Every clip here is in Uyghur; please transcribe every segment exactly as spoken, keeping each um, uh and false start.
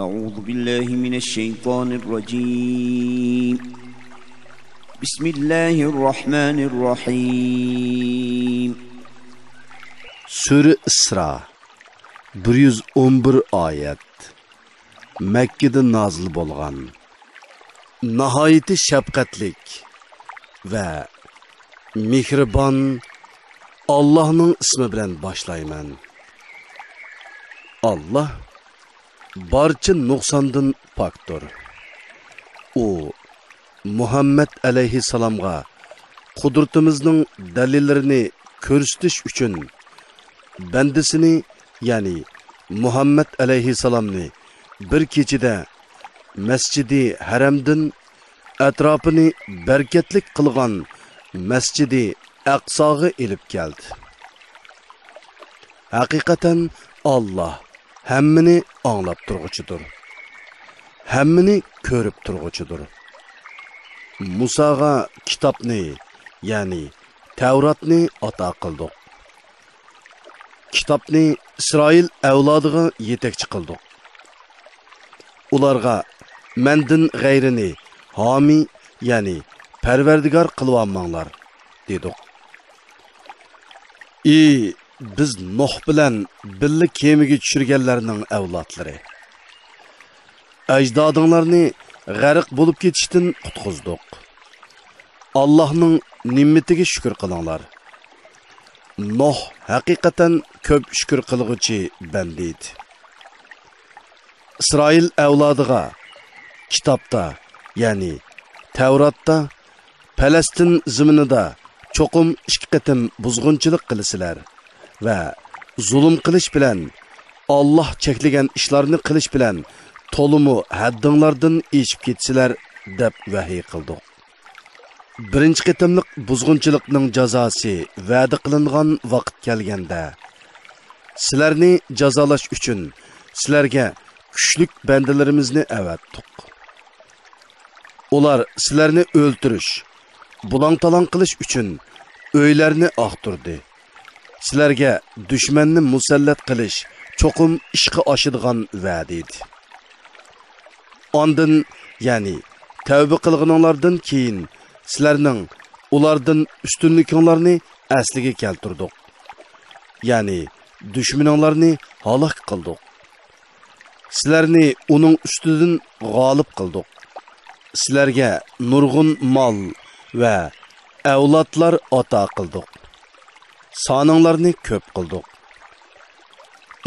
أعوذ بالله من الشيطان الرجيم. بسم الله الرحمن الرحيم. سۈرە ئىسرا، بىر يۈز ئون بىر ئايەت. مەككىدە نازىل بولغان. ناھايىتى شەپقەتلىك ۋە مېھرىبان ئاللاھنىڭ ئىسمى بىلەن باشلايمەن. ئاللاھ بارچە نۇقساندىن پاكتۇر. ئۇ مۇھەممەد ئەلەيھىسسالامغا قۇدرىتىمىزنىڭ دەلىللىرىنى كۆرسىتىش ئۈچۈن بەندىسىنى، يەنى مۇھەممەد ئەلەيھىسسالامنى بىر كېچىدە مەسجىدى ھەرەمدىن ئەتراپىنى بەرىكەتلىك قىلغان مەسجىدى ئەقساغا ئېلىپ كەلدى. ھەقىقەتەن ئاللاھ ھەممىنى ئاڭلاپ تۇرغۇچىدۇر. ھەممىنى كۆرۈپ تۇرغۇچىدۇر. مۇساغا كىتابنى، يەنى تەۋراتنى ئاتا قىلدۇق. كىتابنى ئىسرائىل ئەۋلادىغا يېتەكچى قىلدۇق. ئۇلارغا مەندىن غەيرىنى ھامىي، يەنى پەرۋەردىگار قىلىۋالماڭلار، دېدۇق. ئى بىز نۇھ بىلەن بىللە كېمىگە چۈشۈرگەنلەرنىڭ ئەۋلادلىرى! ئەجدادىڭلارنى غەرق بولۇپ كېتىشتىن قۇتقۇزدۇق. ئاللاھنىڭ نېمىتىگە شۈكۈر قىلىڭلار. نۇھ ھەقىقەتەن كۆپ شۈكۈر قىلغۇچى بەندە ئىدى. ئىسرائىل ئەۋلادىغا كىتابتا، يەنى تەۋراتتا، پەلەستىن زېمىنىدا چوقۇم ئىككى قېتىم بۇزغۇنچىلىق قىلىسىلەر ۋە زۇلۇم قىلىش بىلەن، ئاللاھ چەكلىگەن ئىشلارنى قىلىش بىلەن تولىمۇ ھەددىڭلاردىن ئېشىپ كېتىسىلەر، دەپ ۋەھىي قىلدۇق. بىرىنچى قېتىملىق بۇزغۇنچىلىقنىڭ جازاسى ۋەدە قىلىنغان ۋاقىت كەلگەندە، سىلەرنى جازالاش ئۈچۈن سىلەرگە كۈچلۈك بەندىلىرىمىزنى ئەۋەتتۇق. ئۇلار سىلەرنى ئۆلتۈرۈش، بۇلاڭ-تالاڭ قىلىش ئۈچۈن ئۆيلەرنى ئاختۇردى. سىلەرگە دۈشمەننى مۇسەللەت قىلىش چوقۇم ئىشقا ئاشىدىغان ۋەدە ئىدى. ئاندىن، يەنى تەۋبە قىلغىنىڭلاردىن كېيىن، سىلەرنىڭ ئۇلاردىن ئۈستۈنلۈكۈڭلارنى ئەسلىگە كەلتۈردۇق. يەنى دۈشمىنىڭلارنى ھالاك قىلدۇق. سىلەرنى ئۇنىڭ ئۈستىدىن غالىب قىلدۇق. سىلەرگە نۇرغۇن مال ۋە ئەۋلادلار ئاتا قىلدۇق. سانىڭلارنى كۆپ قىلدۇق.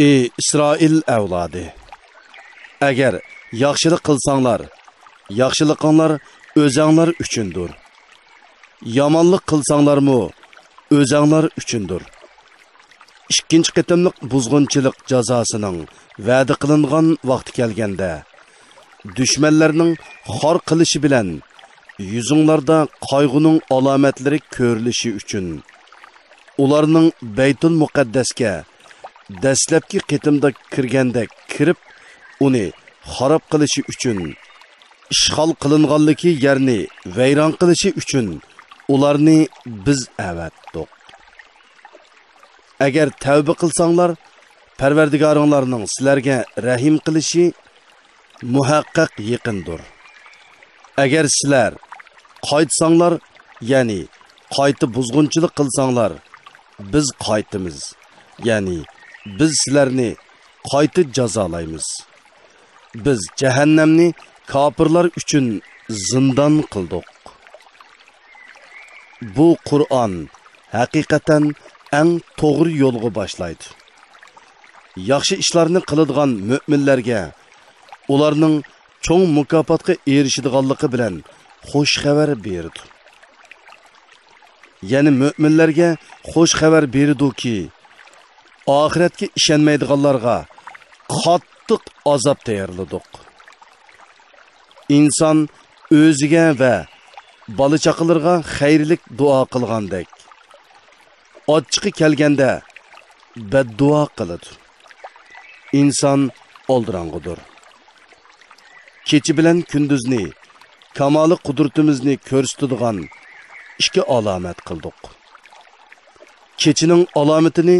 ئى ئىسرائىل ئەۋلادى! ئەگەر ياخشىلىق قىلساڭلار، ياخشىلىقىڭلار ئۆزەڭلار ئۈچۈندۇر. يامانلىق قىلساڭلارمۇ ئۆزەڭلار ئۈچۈندۇر. ئىككىنچى قېتىملىق بۇزغۇنچىلىق جازاسىنىڭ ۋەدە قىلىنغان ۋاقتى كەلگەندە، دۈشمەنلەرنىڭ خار قىلىشى بىلەن يۈزۈڭلاردا قايغۇنىڭ ئالامەتلىرى كۆرۈلۈشى ئۈچۈن، ئۇلارنىڭ بەيتۇل مۇقەددەسكە دەسلەپكى قېتىمدا كىرگەندەك كىرىپ، ئۇنى خاراب قىلىشى ئۈچۈن، ئىشغال قىلىنغانلىكى يەرنى ۋەيران قىلىشى ئۈچۈن ئۇلارنى بىز ئەۋەتتۇق. ئەگەر تەۋبە قىلساڭلار، پەرۋەردىگارىڭلارنىڭ سىلەرگە رەھىم قىلىشى مۇھەققەق يېقىندۇر. ئەگەر سىلەر قايتساڭلار، يەنى قايتا بۇزغۇنچىلىق قىلساڭلار، بىز قايتىمىز، يەنى بىز سىلەرنى قايتا جازالايمىز. بىز جەھەننەمنى كاپىرلار ئۈچۈن زىندان قىلدۇق. بۇ قۇرئان ھەقىقەتەن ئەڭ توغرا يولغا باشلايدۇ. ياخشى ئىشلارنى قىلىدىغان مۆمىنلەرگە ئۇلارنىڭ چوڭ مۇكاپاتقا ئېرىشىدىغانلىقى بىلەن خۇش خەۋەر بېرىدۇ. يەنە مۆمىنلەرگە خۇش خەۋەر بېرىدۇكى، ئاخىرەتكە ئىشەنمەيدىغانلارغا قاتتىق ئازاب تەييارلىدۇق. ئىنسان ئۆزىگە ۋە بالا-چاقىلىرىغا خەيرلىك دۇئا قىلغاندەك، ئاچچىقى كەلگەندە بەددۇئا قىلىدۇ. ئىنسان ئالدىراڭغۇدۇر. كېچە بىلەن كۈندۈزنى كامالى قۇدرىتىمىزنى كۆرسىتىدىغان ئىككى ئالامەت قىلدۇق. كېچىنىڭ ئالامىتىنى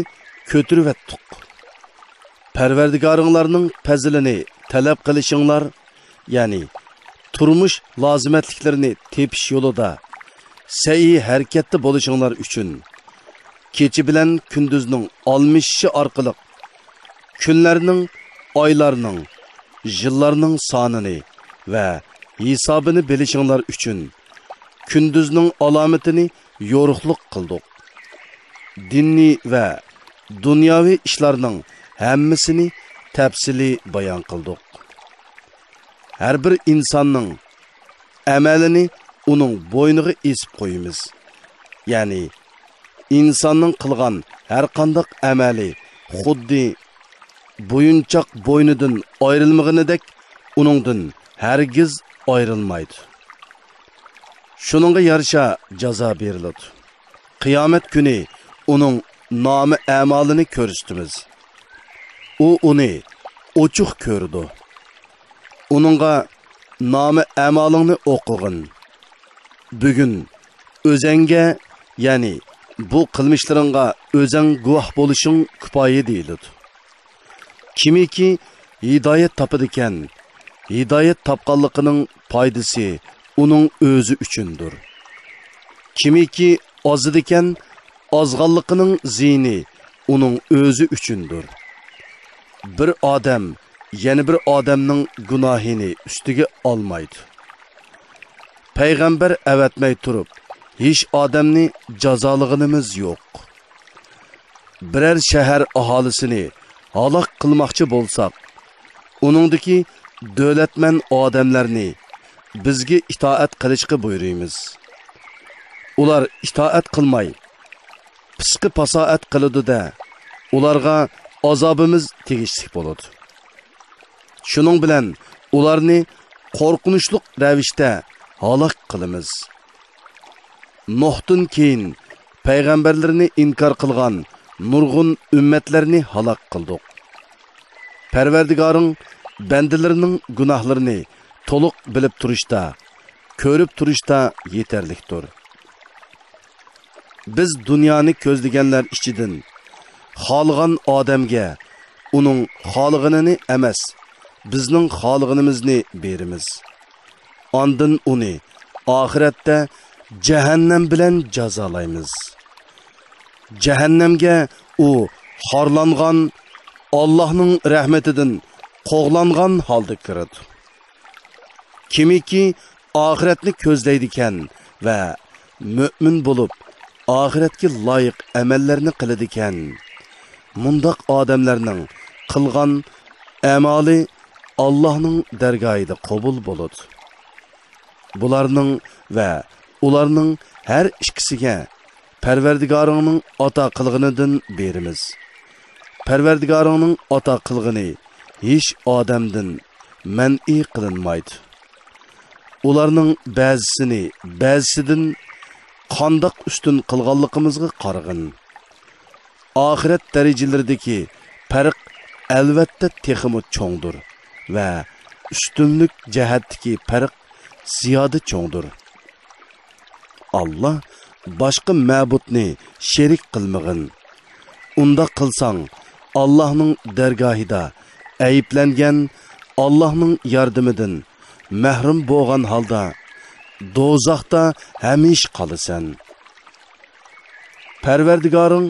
كۆتۈرۈۋەتتۇق. پەرۋەردىگارىڭلارنىڭ پەزلىنى تەلەپ قىلىشىڭلار، يەنى تۇرمۇش لازىمەتلىكلىرىنى تېپىش يولىدا سەي ھەرىكەتتە بولۇشۇڭلار ئۈچۈن، كېچە بىلەن كۈندۈزنىڭ ئالمىشىشى ئارقىلىق كۈنلەرنىڭ، ئايلارنىڭ، يىللارنىڭ سانىنى ۋە ھېسابىنى بىلىشىڭلار ئۈچۈن كۈندۈزنىڭ ئالامىتىنى يورۇقلۇق قىلدۇق. دىنىي ۋە دۇنياۋى ئىشلارنىڭ ھەممىسىنى تەپسىلىي بايان قىلدۇق. ھەر بىر ئىنساننىڭ ئەمەلىنى ئۇنىڭ بوينىغا ئېسىپ قويىمىز. يەنى ئىنساننىڭ قىلغان ھەر قانداق ئەمەلى خۇددى بويۇنچاق بوينىدىن ئايرىلمىغىنىدەك ئۇنىڭدىن ھەرگىز ئايرىلمايدۇ. شۇنىڭغا يارىشا جازا بېرىلىدۇ. قىيامەت كۈنى ئۇنىڭ نامە ئەمالىنى كۆرسىتىمىز. ئۇ ئۇنى ئوچۇق كۆرىدۇ. ئۇنىڭغا نامە ئەمالىڭنى ئوقۇغىن. بۈگۈن ئۆزەڭگە، يەنى بۇ قىلمىشلىرىڭغا ئۆزەڭ گۇۋاھ بولۇشۇڭ كۇپايە دېيىلىدۇ. كىمكى ھىدايەت تاپىدىكەن، ھىدايەت تاپقانلىقىنىڭ پايدىسى ئۇنىڭ ئۆزى ئۈچۈندۇر. كىمكى ئازىدىكەن، ئازغانلىقىنىڭ زىيىنى ئۇنىڭ ئۆزى ئۈچۈندۇر. بىر ئادەم يەنە بىر ئادەمنىڭ گۇناھىنى ئۈستىگە ئالمايدۇ. پەيغەمبەر ئەۋەتمەي تۇرۇپ، ھېچ ئادەمنى جازالىغىنىمىز يوق. بىرەر شەھەر ئاھالىسىنى ھالاك قىلماقچى بولساق، ئۇنىڭدىكى دۆلەتمەن ئادەملەرنى بىزگە ئىتائەت قىلىشقا بۇيرۇيمىز. ئۇلار ئىتائەت قىلماي، پىسقى پاسائەت قىلىدۇ-دە، ئۇلارغا ئازابىمىز تېگىشلىك بولىدۇ. شۇنىڭ بىلەن ئۇلارنى قورقۇنچلۇق رەۋىشتە ھالاك قىلىمىز. نۇھتىن كېيىن پەيغەمبەرلىرىنى ئىنكار قىلغان نۇرغۇن ئۈممەتلەرنى ھالاك قىلدۇق. پەرۋەردىگارىڭ بەندىلىرىنىڭ گۇناھلىرىنى تولۇق بىلىپ تۇرۇشتا، كۆرۈپ تۇرۇشتا يېتەرلىكتۇر. بىز دۇنيانى كۆزلىگەنلەر ئىچىدىن خالىغان ئادەمگە ئۇنىڭ خالىغىنىنى ئەمەس، بىزنىڭ خالىغىنىمىزنى بېرىمىز. ئاندىن ئۇنى ئاخىرەتتە جەھەننەم بىلەن جازالايمىز. جەھەننەمگە ئۇ خارلانغان، ئاللاھنىڭ رەھمىتىدىن قوغلانغان ھالدا كىرىدۇ. كىمكى ئاخىرەتنى كۆزلەيدىكەن ۋە مۆمىن بولۇپ، ئاخىرەتكە لايىق ئەمەللەرنى قىلىدىكەن، مۇنداق ئادەملەرنىڭ قىلغان ئەمالى ئاللاھنىڭ دەرگاھىدا قوبۇل بولىدۇ. بۇلارنىڭ ۋە ئۇلارنىڭ ھەر ئىككىسىگە پەرۋەردىگارىڭنىڭ ئاتا قىلغىنىدىن بېرىمىز. پەرۋەردىگارىڭنىڭ ئاتا قىلغىنى ھېچ ئادەمدىن مەنئى قىلىنمايدۇ. ئۇلارنىڭ بەزىسىنى بەزىسىدىن قانداق ئۈستۈن قىلغانلىقىمىزغا قارىغىن. ئاخىرەت دەرىجىلىرىدىكى پەرق ئەلۋەتتە تېخىمۇ چوڭدۇر ۋە ئۈستۈنلۈك جەھەتتىكى پەرق زىيادە چوڭدۇر. ئاللا باشقا مەبۇدنى شېرىك قىلمىغىن. ئۇنداق قىلساڭ، ئاللانىڭ دەرگاھىدا ئەيىبلەنگەن، ئاللانىڭ ياردىمىدىن مەھرۇم بولغان ھالدا دوزاختا ھەمىشە قالىسەن. پەرۋەردىگارىڭ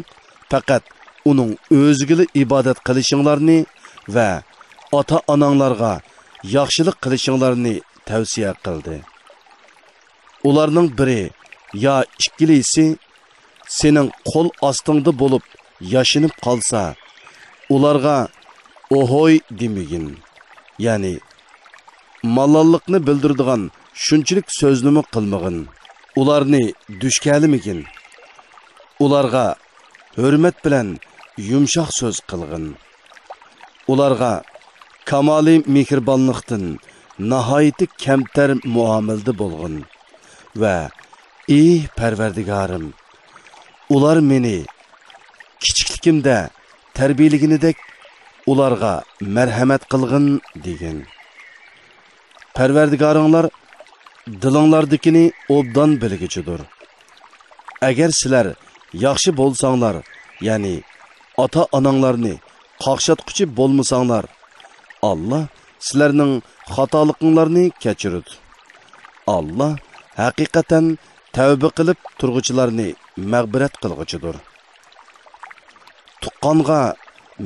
پەقەت ئۇنىڭ ئۆزىگىلا ئىبادەت قىلىشىڭلارنى ۋە ئاتا-ئاناڭلارغا ياخشىلىق قىلىشىڭلارنى تەۋسىيە قىلدى. ئۇلارنىڭ بىرى يا ئىككىلىسى سېنىڭ قول ئاستىڭدا بولۇپ ياشىنىپ قالسا، ئۇلارغا «ئوھوي» دېمىگىن، يەنى مالاللىقنى بىلدۈرىدىغان شۇنچىلىك سۆزنىمۇ قىلمىغىن. ئۇلارنى دۈشكەلىمىگىن. ئۇلارغا ھۆرمەت بىلەن يۇمشاق سۆز قىلغىن. ئۇلارغا كامالىي مېھرىبانلىقتىن ناھايىتى كەمتەر مۇئامىلىدە بولغىن ۋە «ئى پەرۋەردىگارىم، ئۇلار مېنى كىچىكلىكىمدە تەربىيەلىگىنىدەك ئۇلارغا مەرھەمەت قىلغىن» دېگىن. پەرۋەردىگارىڭلار دىلىڭلاردىكىنى ئوبدان بىلگۈچىدۇر. ئەگەر سىلەر ياخشى بولساڭلار، يەنى ئاتا-ئاناڭلارنى قاقشاتقۇچى بولمىساڭلار، ئاللا سىلەرنىڭ خاتالىقىڭلارنى كەچۈرىدۇ. ئاللا ھەقىقەتەن تەۋبە قىلىپ تۇرغۇچىلارنى مەغپىرەت قىلغۇچىدۇر. تۇغقانغا،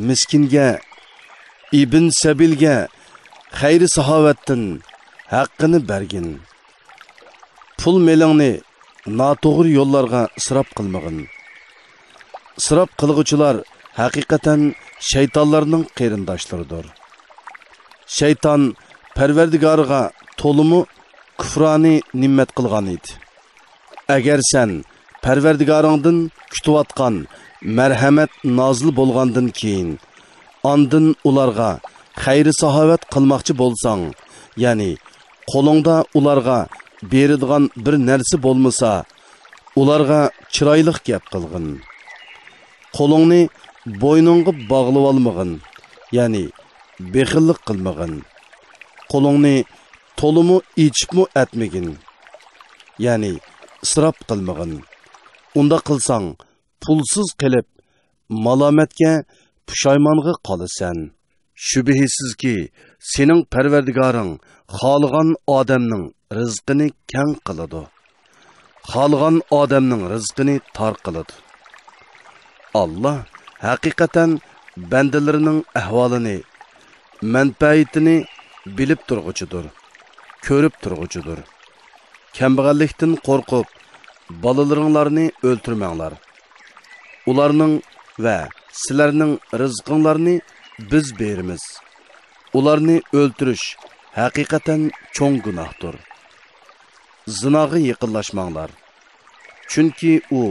مىسكىنگە، ئىبن سەبىلگە خەير-ساخاۋەتتىن ھەققىنى بەرگىن. پۇل-مېلىڭنى ناتوغرا يوللارغا ئىسراپ قىلمىغىن. ئىسراپ قىلغۇچىلار ھەقىقەتەن شەيتانلارنىڭ قېرىنداشلىرىدۇر. شەيتان پەرۋەردىگارىغا تولىمۇ كۇپرانى نېمەت قىلغان ئىدى. ئەگەر سەن پەرۋەردىگارىڭدىن كۈتۈۋاتقان مەرھەمەت نازىل بولغاندىن كېيىن، ئاندىن ئۇلارغا خەير-ساخاۋەت قىلماقچى بولساڭ، يەنى قولۇڭدا ئۇلارغا بېرىدىغان بىر نەرسە بولمىسا، ئۇلارغا چىرايلىق گەپ قىلغىن. قولۇڭنى بوينۇڭغا باغلىۋالمىغىن، يەنى بېخىللىق قىلمىغىن. قولۇڭنى تولىمۇ ئېچىپمۇ ئەتمىگىن، يەنى ئىسراپ قىلمىغىن. ئۇنداق قىلساڭ، پۇلسىز قېلىپ، مالامەتكە، پۇشايمانغا قالىسەن. شۈبھىسىزكى، سېنىڭ پەرۋەردىگارىڭ خالىغان ئادەمنىڭ رىزقىنى كەڭ قىلىدۇ، خالىغان ئادەمنىڭ رىزقىنى تار قىلىدۇ. ئاللا ھەقىقەتەن بەندىلىرىنىڭ ئەھۋالىنى، مەنپەئىتىنى بىلىپ تۇرغۇچىدۇر، كۆرۈپ تۇرغۇچىدۇر. كەمبەغەللىكتىن قورقۇپ، بالىلىرىڭلارنى ئۆلتۈرمەڭلار. ئۇلارنىڭ ۋە سىلەرنىڭ رىزقىڭلارنى بىز بېرىمىز. ئۇلارنى ئۆلتۈرۈش ھەقىقەتەن چوڭ گۇناھتۇر. زىناغا يېقىنلاشماڭلار، چۈنكى ئۇ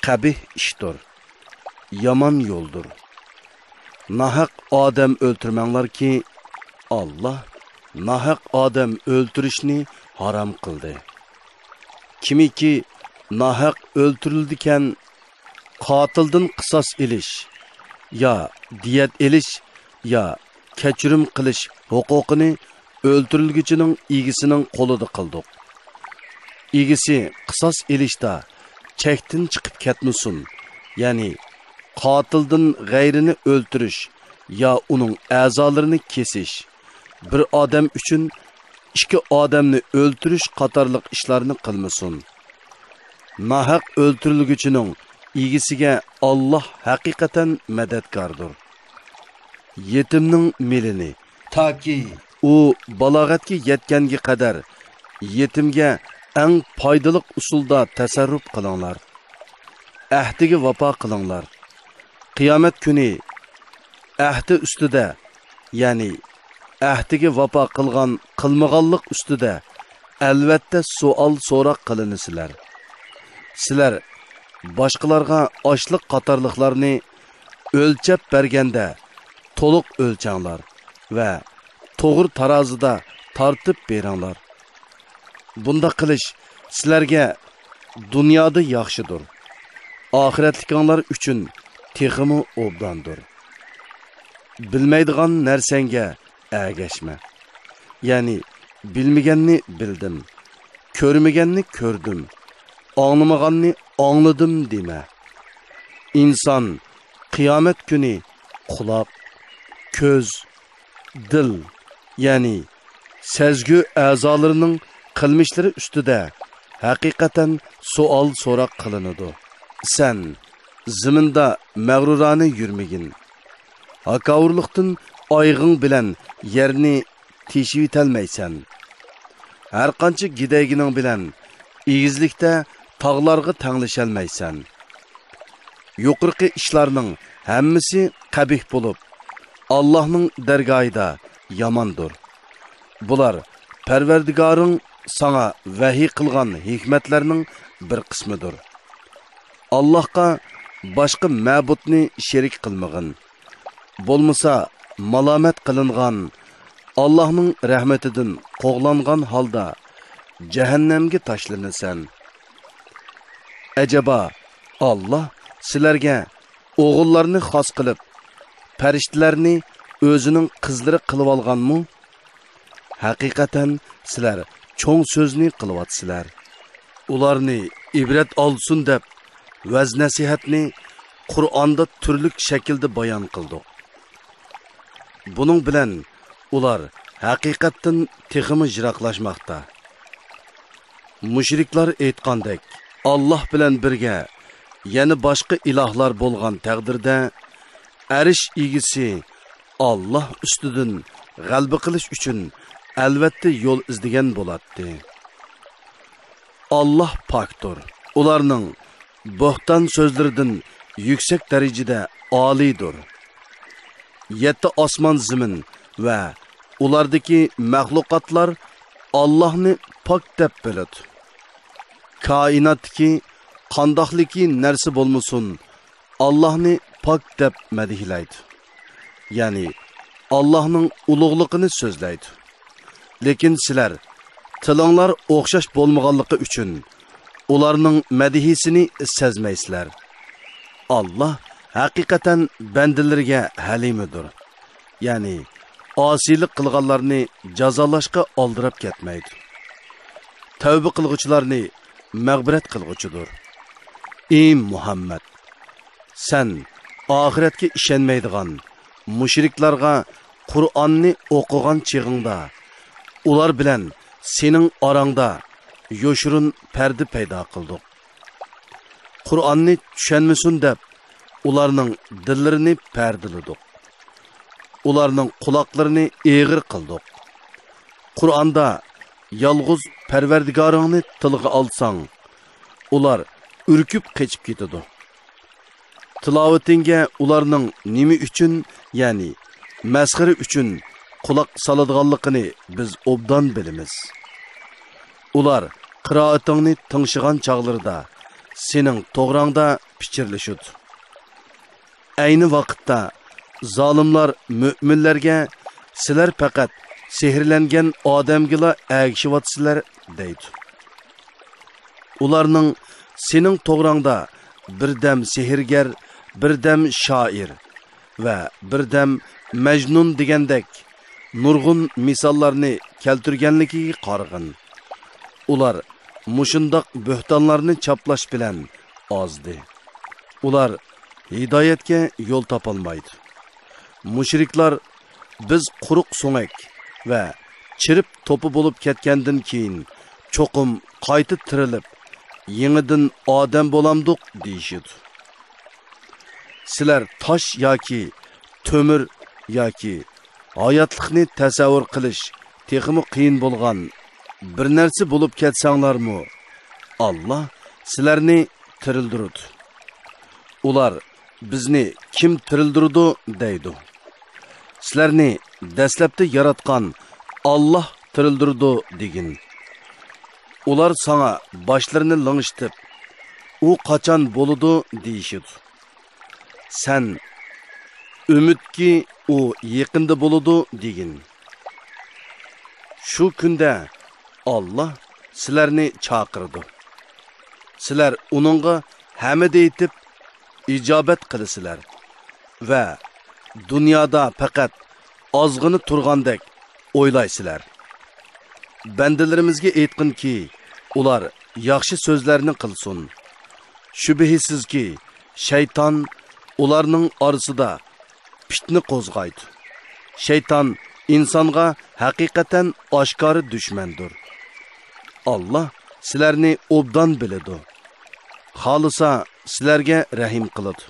قەبىھ ئىشتۇر، يامان يولدۇر. ناھەق ئادەم ئۆلتۈرمەڭلاركى، ئاللا ناھەق ئادەم ئۆلتۈرۈشنى ھارام قىلدى. كىمكى ناھەق ئۆلتۈرۈلىدىكەن، قاتىلدىن قىساس ئېلىش، يا دىيەت ئېلىش، يا كەچۈرۈم قىلىش ھوقۇقىنى ئۆلتۈرۈلگۈچىنىڭ ئىگىسىنىڭ قولىدا قىلدۇق. ئىگىسى قىساس ئېلىشتا چەكتىن چىقىپ كەتمىسۇن، يەنى قاتىلدىن غەيرىنى ئۆلتۈرۈش يا ئۇنىڭ ئەزالىرىنى كېسىش، بىر ئادەم ئۈچۈن ئىككى ئادەمنى ئۆلتۈرۈش قاتارلىق ئىشلارنى قىلمىسۇن. ناھەق ئۆلتۈرۈلگۈچىنىڭ ئىگىسىگە ئاللا ھەقىقەتەن مەدەتكاردۇر. يېتىمنىڭ مېلىنى، تاكى ئۇ بالاغەتكە يەتكەنگە قەدەر يېتىمگە ئەڭ پايدىلىق ئۇسۇلدا تەسەررۇپ قىلىڭلار. ئەھدىگە ۋاپا قىلىڭلار. قىيامەت كۈنى ئەھدى ئۈستىدە، يەنى ئەھدىگە ۋاپا قىلغان قىلمىغانلىق ئۈستىدە ئەلۋەتتە سوئال سوراق قىلىنىسىلەر. سىلەر باشقىلارغا ئاشلىق قاتارلىقلارنى ئۆلچەپ بەرگەندە تولۇق ئۆلچەڭلار ۋە توغرا تارازىدا تارتىپ بېرىڭلار. بۇنداق قىلىش سىلەرگە دۇنيادا ياخشىدۇر، ئاخىرەتلىكىڭلار ئۈچۈن تېخىمۇ ئوبداندۇر. بىلمەيدىغان نەرسەڭگە ئەگەشمە. يەنى، بىلمىگەننى بىلدىم، كۆرمىگەننى كۆردۈم، ئاڭلىمىغاننى ئاڭلىدىم دېمە. ئىنسان قىيامەت كۈنى قۇلاق، كۆز، دىل، يەنى سەزگۈ ئەزالىرىنىڭ قىلمىشلىرى ئۈستىدە ھەقىقەتەن سوئال سوراق قىلىنىدۇ. سەن زېمىندا مەغرۇرانە يۈرمىگىن. ھاكاۋۇرلۇقتىن ئايىغىڭ بىلەن يەرنى تېشىۋېتەلمەيسەن. ھەرقانچە گىدەيگىنىڭ بىلەن ئېگىزلىكتە تاغلارغا تەڭلىشەلمەيسەن. يۇقىرىقى ئىشلارنىڭ ھەممىسى قەبىھ بولۇپ، ئاللاھنىڭ دەرگاھىدا ياماندۇر. بۇلار پەرۋەردىگارىڭ ساڭا ۋەھىي قىلغان ھېكمەتلەرنىڭ بىر قىسمىدۇر. ئاللاھقا باشقا مەبۇدنى شېرىك قىلمىغىن. بولمىسا مالامەت قىلىنغان، ئاللاھنىڭ رەھمىتىدىن قوغلانغان ھالدا جەھەننەمگە تاشلىنىسەن. ئەجەبا، ئاللاھ سىلەرگە ئوغۇللارنى خاس قىلىپ، پەرىشتىلەرنى ئۆزىنىڭ قىزلىرى قىلىۋالغانمۇ؟ ھەقىقەتەن سىلەر چوڭ سۆزنى قىلىۋاتىسىلەر. ئۇلارنى ئىبرەت ئالسۇن دەپ، ۋەز-نەسىھەتنى قۇرئاندا تۈرلۈك شەكىلدە بايان قىلدۇق. بۇنىڭ بىلەن ئۇلار ھەقىقەتتىن تېخىمۇ يىراقلاشماقتا. مۇشرىكلار ئېيتقاندەك، ئاللاھ بىلەن بىرگە يەنە باشقا ئىلاھلار بولغان تەقدىردە، ئەرش ئىگىسى ئاللاھ ئۈستىدىن غەلىبە قىلىش ئۈچۈن ئەلۋەتتە يول ئىزدىگەن بولاتتى. ئاللاھ پاكتۇر. ئۇلارنىڭ بۆھتان سۆزلىرىدىن يۈكسەك دەرىجىدە ئالىيدۇر. يەتتە ئاسمان زېمىن ۋە ئۇلاردىكى مەخلۇقاتلار ئاللاھنى پاك دەپ بىلىدۇ. كائىناتتىكى قانداقلىكى نەرسە بولمىسۇن، ئاللاھنى پاك دەپ مەدھىيلەيدۇ. يەنى ئاللاھنىڭ ئۇلۇغلۇقىنى سۆزلەيدۇ. لېكىن سىلەر تىلىڭلار ئوخشاش بولمىغانلىقى ئۈچۈن ئۇلارنىڭ مەدھىيسىنى سەزمەيسىلەر. ئاللاھ ھەقىقەتەن بەندىلىرىگە ھەلىمىدۇر. يەنى ئاسىيلىق قىلغانلارنى جازالاشقا ئالدىراپ كەتمەيدۇ. تەۋبە قىلغۇچىلارنى مەغپىرەت قىلغۇچىدۇر. ئى مۇھەممەد! سەن ئاخىرەتكە ئىشەنمەيدىغان مۇشرىكلارغا قۇرئاننى ئوقۇغان چېغىڭدا، ئۇلار بىلەن سېنىڭ ئاراڭدا يوشۇرۇن پەردە پەيدا قىلدۇق. قۇرئاننى چۈشەنمىسۇن دەپ، ئۇلارنىڭ دىللىرىنى پەردىلىدۇق. ئۇلارنىڭ قۇلاقلىرىنى ئېغىر قىلدۇق. قۇرئاندا يالغۇز پەرۋەردىگارىڭنى تىلغا ئالساڭ، ئۇلار ئۈركۈپ قېچىپ كېتىدۇ. تىلاۋىتىڭگە ئۇلارنىڭ نېمە ئۈچۈن، يەنى مەسخىرە ئۈچۈن قۇلاق سالىدىغانلىقىنى بىز ئوبدان بىلىمىز. ئۇلار قىرائىتىڭنى تىڭشىغان چاغلىرىدا سېنىڭ توغراڭدا پىچىرلىشىدۇ. ئەينى ۋاقىتتا زالىملار مۆمىنلەرگە، «سىلەر پەقەت سېھىرلەنگەن ئادەمگىلا ئەگىشىۋاتىسىلەر» دەيدۇ. ئۇلارنىڭ سېنىڭ توغراڭدا بىردەم سېھىرگەر، بىردەم شائىر ۋە بىردەم مەجنۇن دېگەندەك نۇرغۇن مىساللارنى كەلتۈرگەنلىكىگە قارىغىن. ئۇلار مۇشۇنداق بۆھتانلارنى چاپلاش بىلەن ئازدى. ئۇلار ھىدايەتكە يول تاپالمايدۇ. مۇشرىكلار، «بىز قۇرۇق سۆڭەك ۋە چىرىپ توپا بولۇپ كەتكەندىن كېيىن چوقۇم قايتا تىرىلىپ، يېڭىدىن ئادەم بولامدۇق؟» دېيىشىدۇ. سىلەر تاش ياكى تۆمۈر ياكى ھاياتلىقنى تەسەۋۋۇر قىلىش تېخىمۇ قىيىن بولغان بىر نەرسە بولۇپ كەتسەڭلارمۇ، ئاللاھ سىلەرنى تىرىلدۈرىدۇ. ئۇلار، «بىزنى كىم تىرىلدۈرىدۇ؟» دەيدۇ. سىلەرنى دەسلەپتە ياراتقان ئاللاھ تىرىلدۈرىدۇ دېگىن. ئۇلار ساڭا باشلىرىنى لىڭشىتىپ، «ئۇ قاچان بولىدۇ؟» دېيىشىدۇ. سەن، «ئۈمىدكى، ئۇ يېقىندا بولىدۇ» دېگىن. شۇ كۈندە ئاللاھ سىلەرنى چاقىرىدۇ. سىلەر ئۇنىڭغا ھەمىدە ئېيتىپ ئىجابەت قىلىسىلەر ۋە دۇنيادا پەقەت ئازغىنە تۇرغاندەك ئويلايسىلەر. بەندىلىرىمىزگە ئېيتقىنكى، ئۇلار ياخشى سۆزلەرنى قىلسۇن. شۈبھىسىزكى، شەيتان ئۇلارنىڭ ئارىسىدا پىتنە قوزغايدۇ. شەيتان ئىنسانغا ھەقىقەتەن ئاشكارا دۈشمەندۇر. ئاللاھ سىلەرنى ئوبدان بىلىدۇ. خالىسا سىلەرگە رەھىم قىلىدۇ.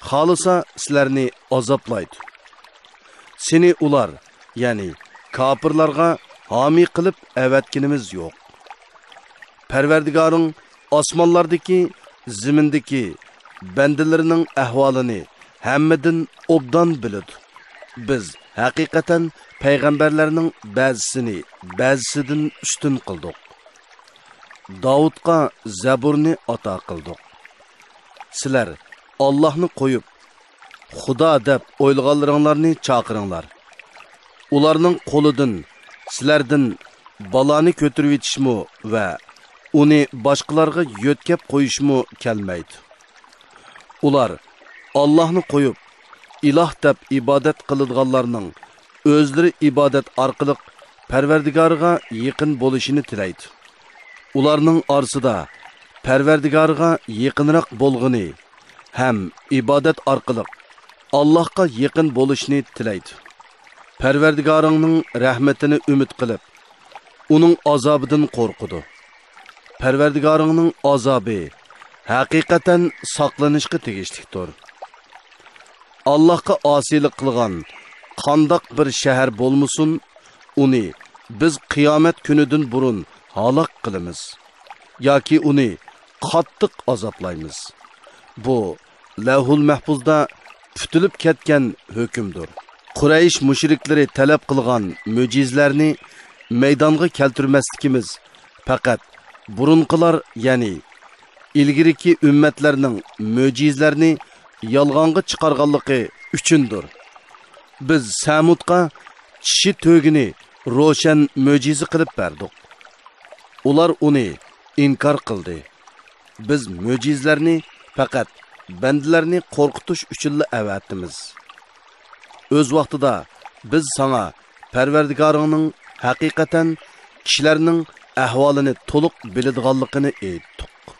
خالىسا سىلەرنى ئازابلايدۇ. سېنى ئۇلار، يەنى كاپىرلارغا ھامىي قىلىپ ئەۋەتكىنىمىز يوق. پەرۋەردىگارىڭ ئاسمانلاردىكى، زېمىندىكى بەندىلىرىنىڭ ئەھۋالىنى ھەممىدىن ئوبدان بىلىدۇ. بىز ھەقىقەتەن پەيغەمبەرلەرنىڭ بەزىسىنى بەزىسىدىن ئۈستۈن قىلدۇق. داۋۇتقا زەبۇرنى ئاتا قىلدۇق. سىلەر ئاللاھنى قويۇپ، خۇدا دەپ ئويلىغانلىرىڭلارنى چاقىرىڭلار. ئۇلارنىڭ قولىدىن سىلەردىن بالانى كۆتۈرۈۋېتىشمۇ ۋە ئۇنى باشقىلارغا يۆتكەپ قويۇشمۇ كەلمەيدۇ. ئۇلار ئاللاھنى قويۇپ، ئىلاھ دەپ ئىبادەت قىلىدىغانلارنىڭ ئۆزلىرى ئىبادەت ئارقىلىق پەرۋەردىگارىغا يېقىن بولۇشىنى تىلەيدۇ. ئۇلارنىڭ ئارىسىدا پەرۋەردىگارىغا يېقىنراق بولغىنى ھەم ئىبادەت ئارقىلىق ئاللاھقا يېقىن بولۇشنى تىلەيدۇ. پەرۋەردىگارىڭنىڭ رەھمىتىنى ئۈمىد قىلىپ، ئۇنىڭ ئازابىدىن قورقىدۇ. پەرۋەردىگارىڭنىڭ ئازابى ھەقىقەتەن ساقلىنىشقا تېگىشلىكتۇر. ئاللاھقا ئاسىيلىق قىلغان قانداق بىر شەھەر بولمىسۇن، ئۇنى بىز قىيامەت كۈنىدىن بۇرۇن ھالاك قىلىمىز ياكى ئۇنى قاتتىق ئازابلايمىز. بۇ لەۋھۇل مەھپۇزدا پۈتۈلۈپ كەتكەن ھۆكۈمدۇر. قۇرەيش مۇشرىكلىرى تەلەپ قىلغان مۆجىزىلەرنى مەيدانغا كەلتۈرمەسلىكىمىز پەقەت بۇرۇنقىلار، يەنى ئىلگىرىكى ئۈممەتلەرنىڭ مۆجىزىلەرنى يالغانغا چىقارغانلىقى ئۈچۈندۇر. بىز سەمۇدقا چىشى تۆگىنى روشەن مۆجىزە قىلىپ بەردۇق. ئۇلار ئۇنى ئىنكار قىلدى. بىز مۆجىزىلەرنى پەقەت بەندىلەرنى قورقۇتۇش ئۈچۈنلا ئەۋەتىمىز. ئۆز ۋاقتىدا بىز ساڭا پەرۋەردىگارىڭنىڭ ھەقىقەتەن كىشىلەرنىڭ ئەھۋالىنى تولۇق بىلىدىغانلىقىنى ئېيتتۇق.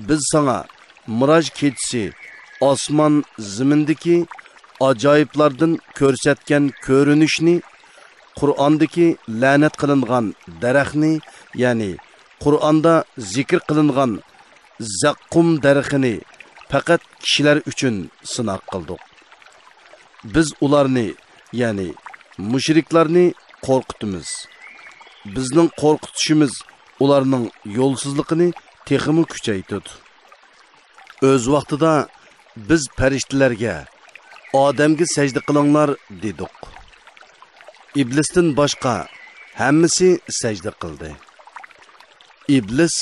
بىز ساڭا مىراج كېچىسى ئاسمان، زېمىندىكى ئاجايىپلاردىن كۆرسەتكەن كۆرۈنۈشنى، قۇرئاندىكى لەنەت قىلىنغان دەرەخنى، يەنى قۇرئاندا زىكىر قىلىنغان زەققۇم دەرىخىنى پەقەت كىشىلەر ئۈچۈن سىناق قىلدۇق. بىز ئۇلارنى، يەنى مۇشرىكلارنى قورقۇتىمىز. بىزنىڭ قورقۇتۇشىمىز ئۇلارنىڭ يولسىزلىقىنى تېخىمۇ كۈچەيتىدۇ. ئۆز ۋاقتىدا بىز پەرىشتىلەرگە، «ئادەمگە سەجدە قىلىڭلار» دېدۇق. ئىبلىستىن باشقا ھەممىسى سەجدە قىلدى. ئىبلىس،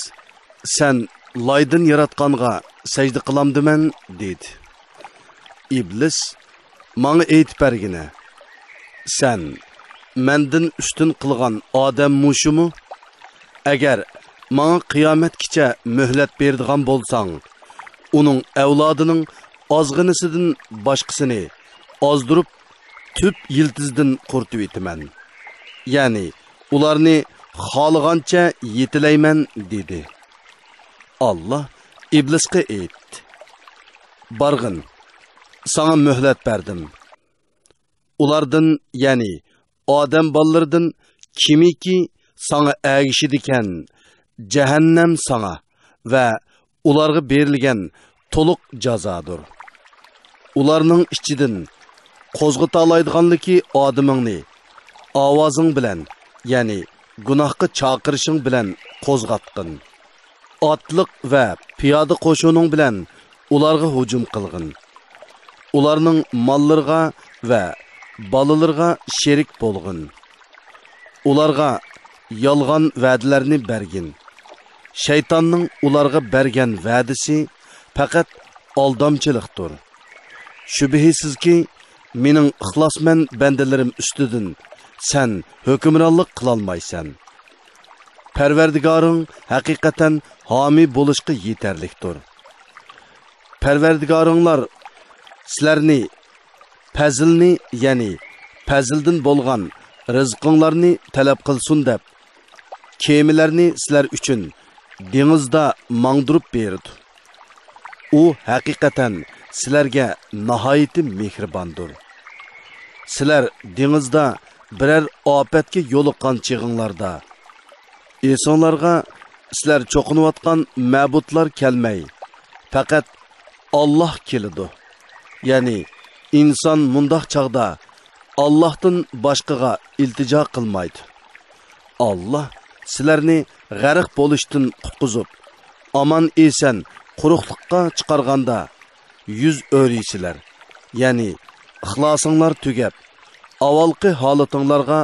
«سەن لايدىن ياراتقانغا سەجدە قىلامدىمەن؟» دېدى. ئىبلىس، «ماڭا ئېيتىپ بەرگىنە، سەن مەندىن ئۈستۈن قىلغان ئادەم مۇشۇمۇ؟ ئەگەر ماڭا قىيامەتكىچە مۆھلەت بېرىدىغان بولساڭ، ئۇنىڭ ئەۋلادىنىڭ ئازغىنىسىدىن باشقىسىنى ئازدۇرۇپ، تۈپ يىلتىزىدىن قۇرۇتۇۋېتىمەن. يەنى ئۇلارنى خالىغانچە يېتىلەيمەن» دېدى. ئاللا ئىبلىسقا ئېيتتى، «بارغىن، ساڭا مۆھلەت بەردىم. ئۇلاردىن، يەنى ئادەم بالىلىرىدىن كىمكى ساڭا ئەگىشىدىكەن، جەھەننەم ساڭا ۋە ئۇلارغا بېرىلگەن تولۇق جازادۇر. ئۇلارنىڭ ئىچىدىن قوزغىتالايدىغانلىكى ئادىمىڭنى ئاۋازىڭ بىلەن، يەنى گۇناھقا چاقىرىشىڭ بىلەن قوزغاتقىن. ئاتلىق ۋە پىيادە قوشۇنۇڭ بىلەن ئۇلارغا ھۇجۇم قىلغىن. ئۇلارنىڭ ماللىرىغا ۋە بالىلىرىغا شېرىك بولغىن. ئۇلارغا يالغان ۋەدىلەرنى بەرگىن. شەيتاننىڭ ئۇلارغا بەرگەن ۋەدىسى پەقەت ئالدامچىلىقتۇر. شۈبھىسىزكى، مېنىڭ ئىخلاسمەن بەندىلىرىم ئۈستىدىن سەن ھۆكۈمرانلىق قىلالمايسەن. پەرۋەردىگارىڭ ھەقىقەتەن ھامىي بولۇشقا يېتەرلىكتۇر. پەرۋەردىگارىڭلار سىلەرنى پەزىلنى، يەنى پەزىلدىن بولغان رىزقىڭلارنى تەلەپ قىلسۇن دەپ، كېمىلەرنى سىلەر ئۈچۈن دېڭىزدا ماڭدۇرۇپ بېرىدۇ. ئۇ ھەقىقەتەن سىلەرگە ناھايىتى مېھرىباندۇر. سىلەر دېڭىزدا بىرەر ئاپەتكە يولۇققان چېغىڭلاردا، ئېسىڭلارغا سىلەر چوقۇنۇۋاتقان مەبۇدلار كەلمەي، پەقەت ئاللاھ كېلىدۇ. يەنى ئىنسان مۇنداق چاغدا ئاللاھتىن باشقىغا ئىلتىجا قىلمايدۇ. ئاللاھ سىلەرنى غەرق بولۇشتىن قۇتقۇزۇپ، ئامان-ئېسەن قۇرۇقلۇققا چىقارغاندا يۈز ئۆرۈيسىلەر، يەنى ئىخلاسىڭلار تۈگەپ، ئاۋۋالقى ھالىتىڭلارغا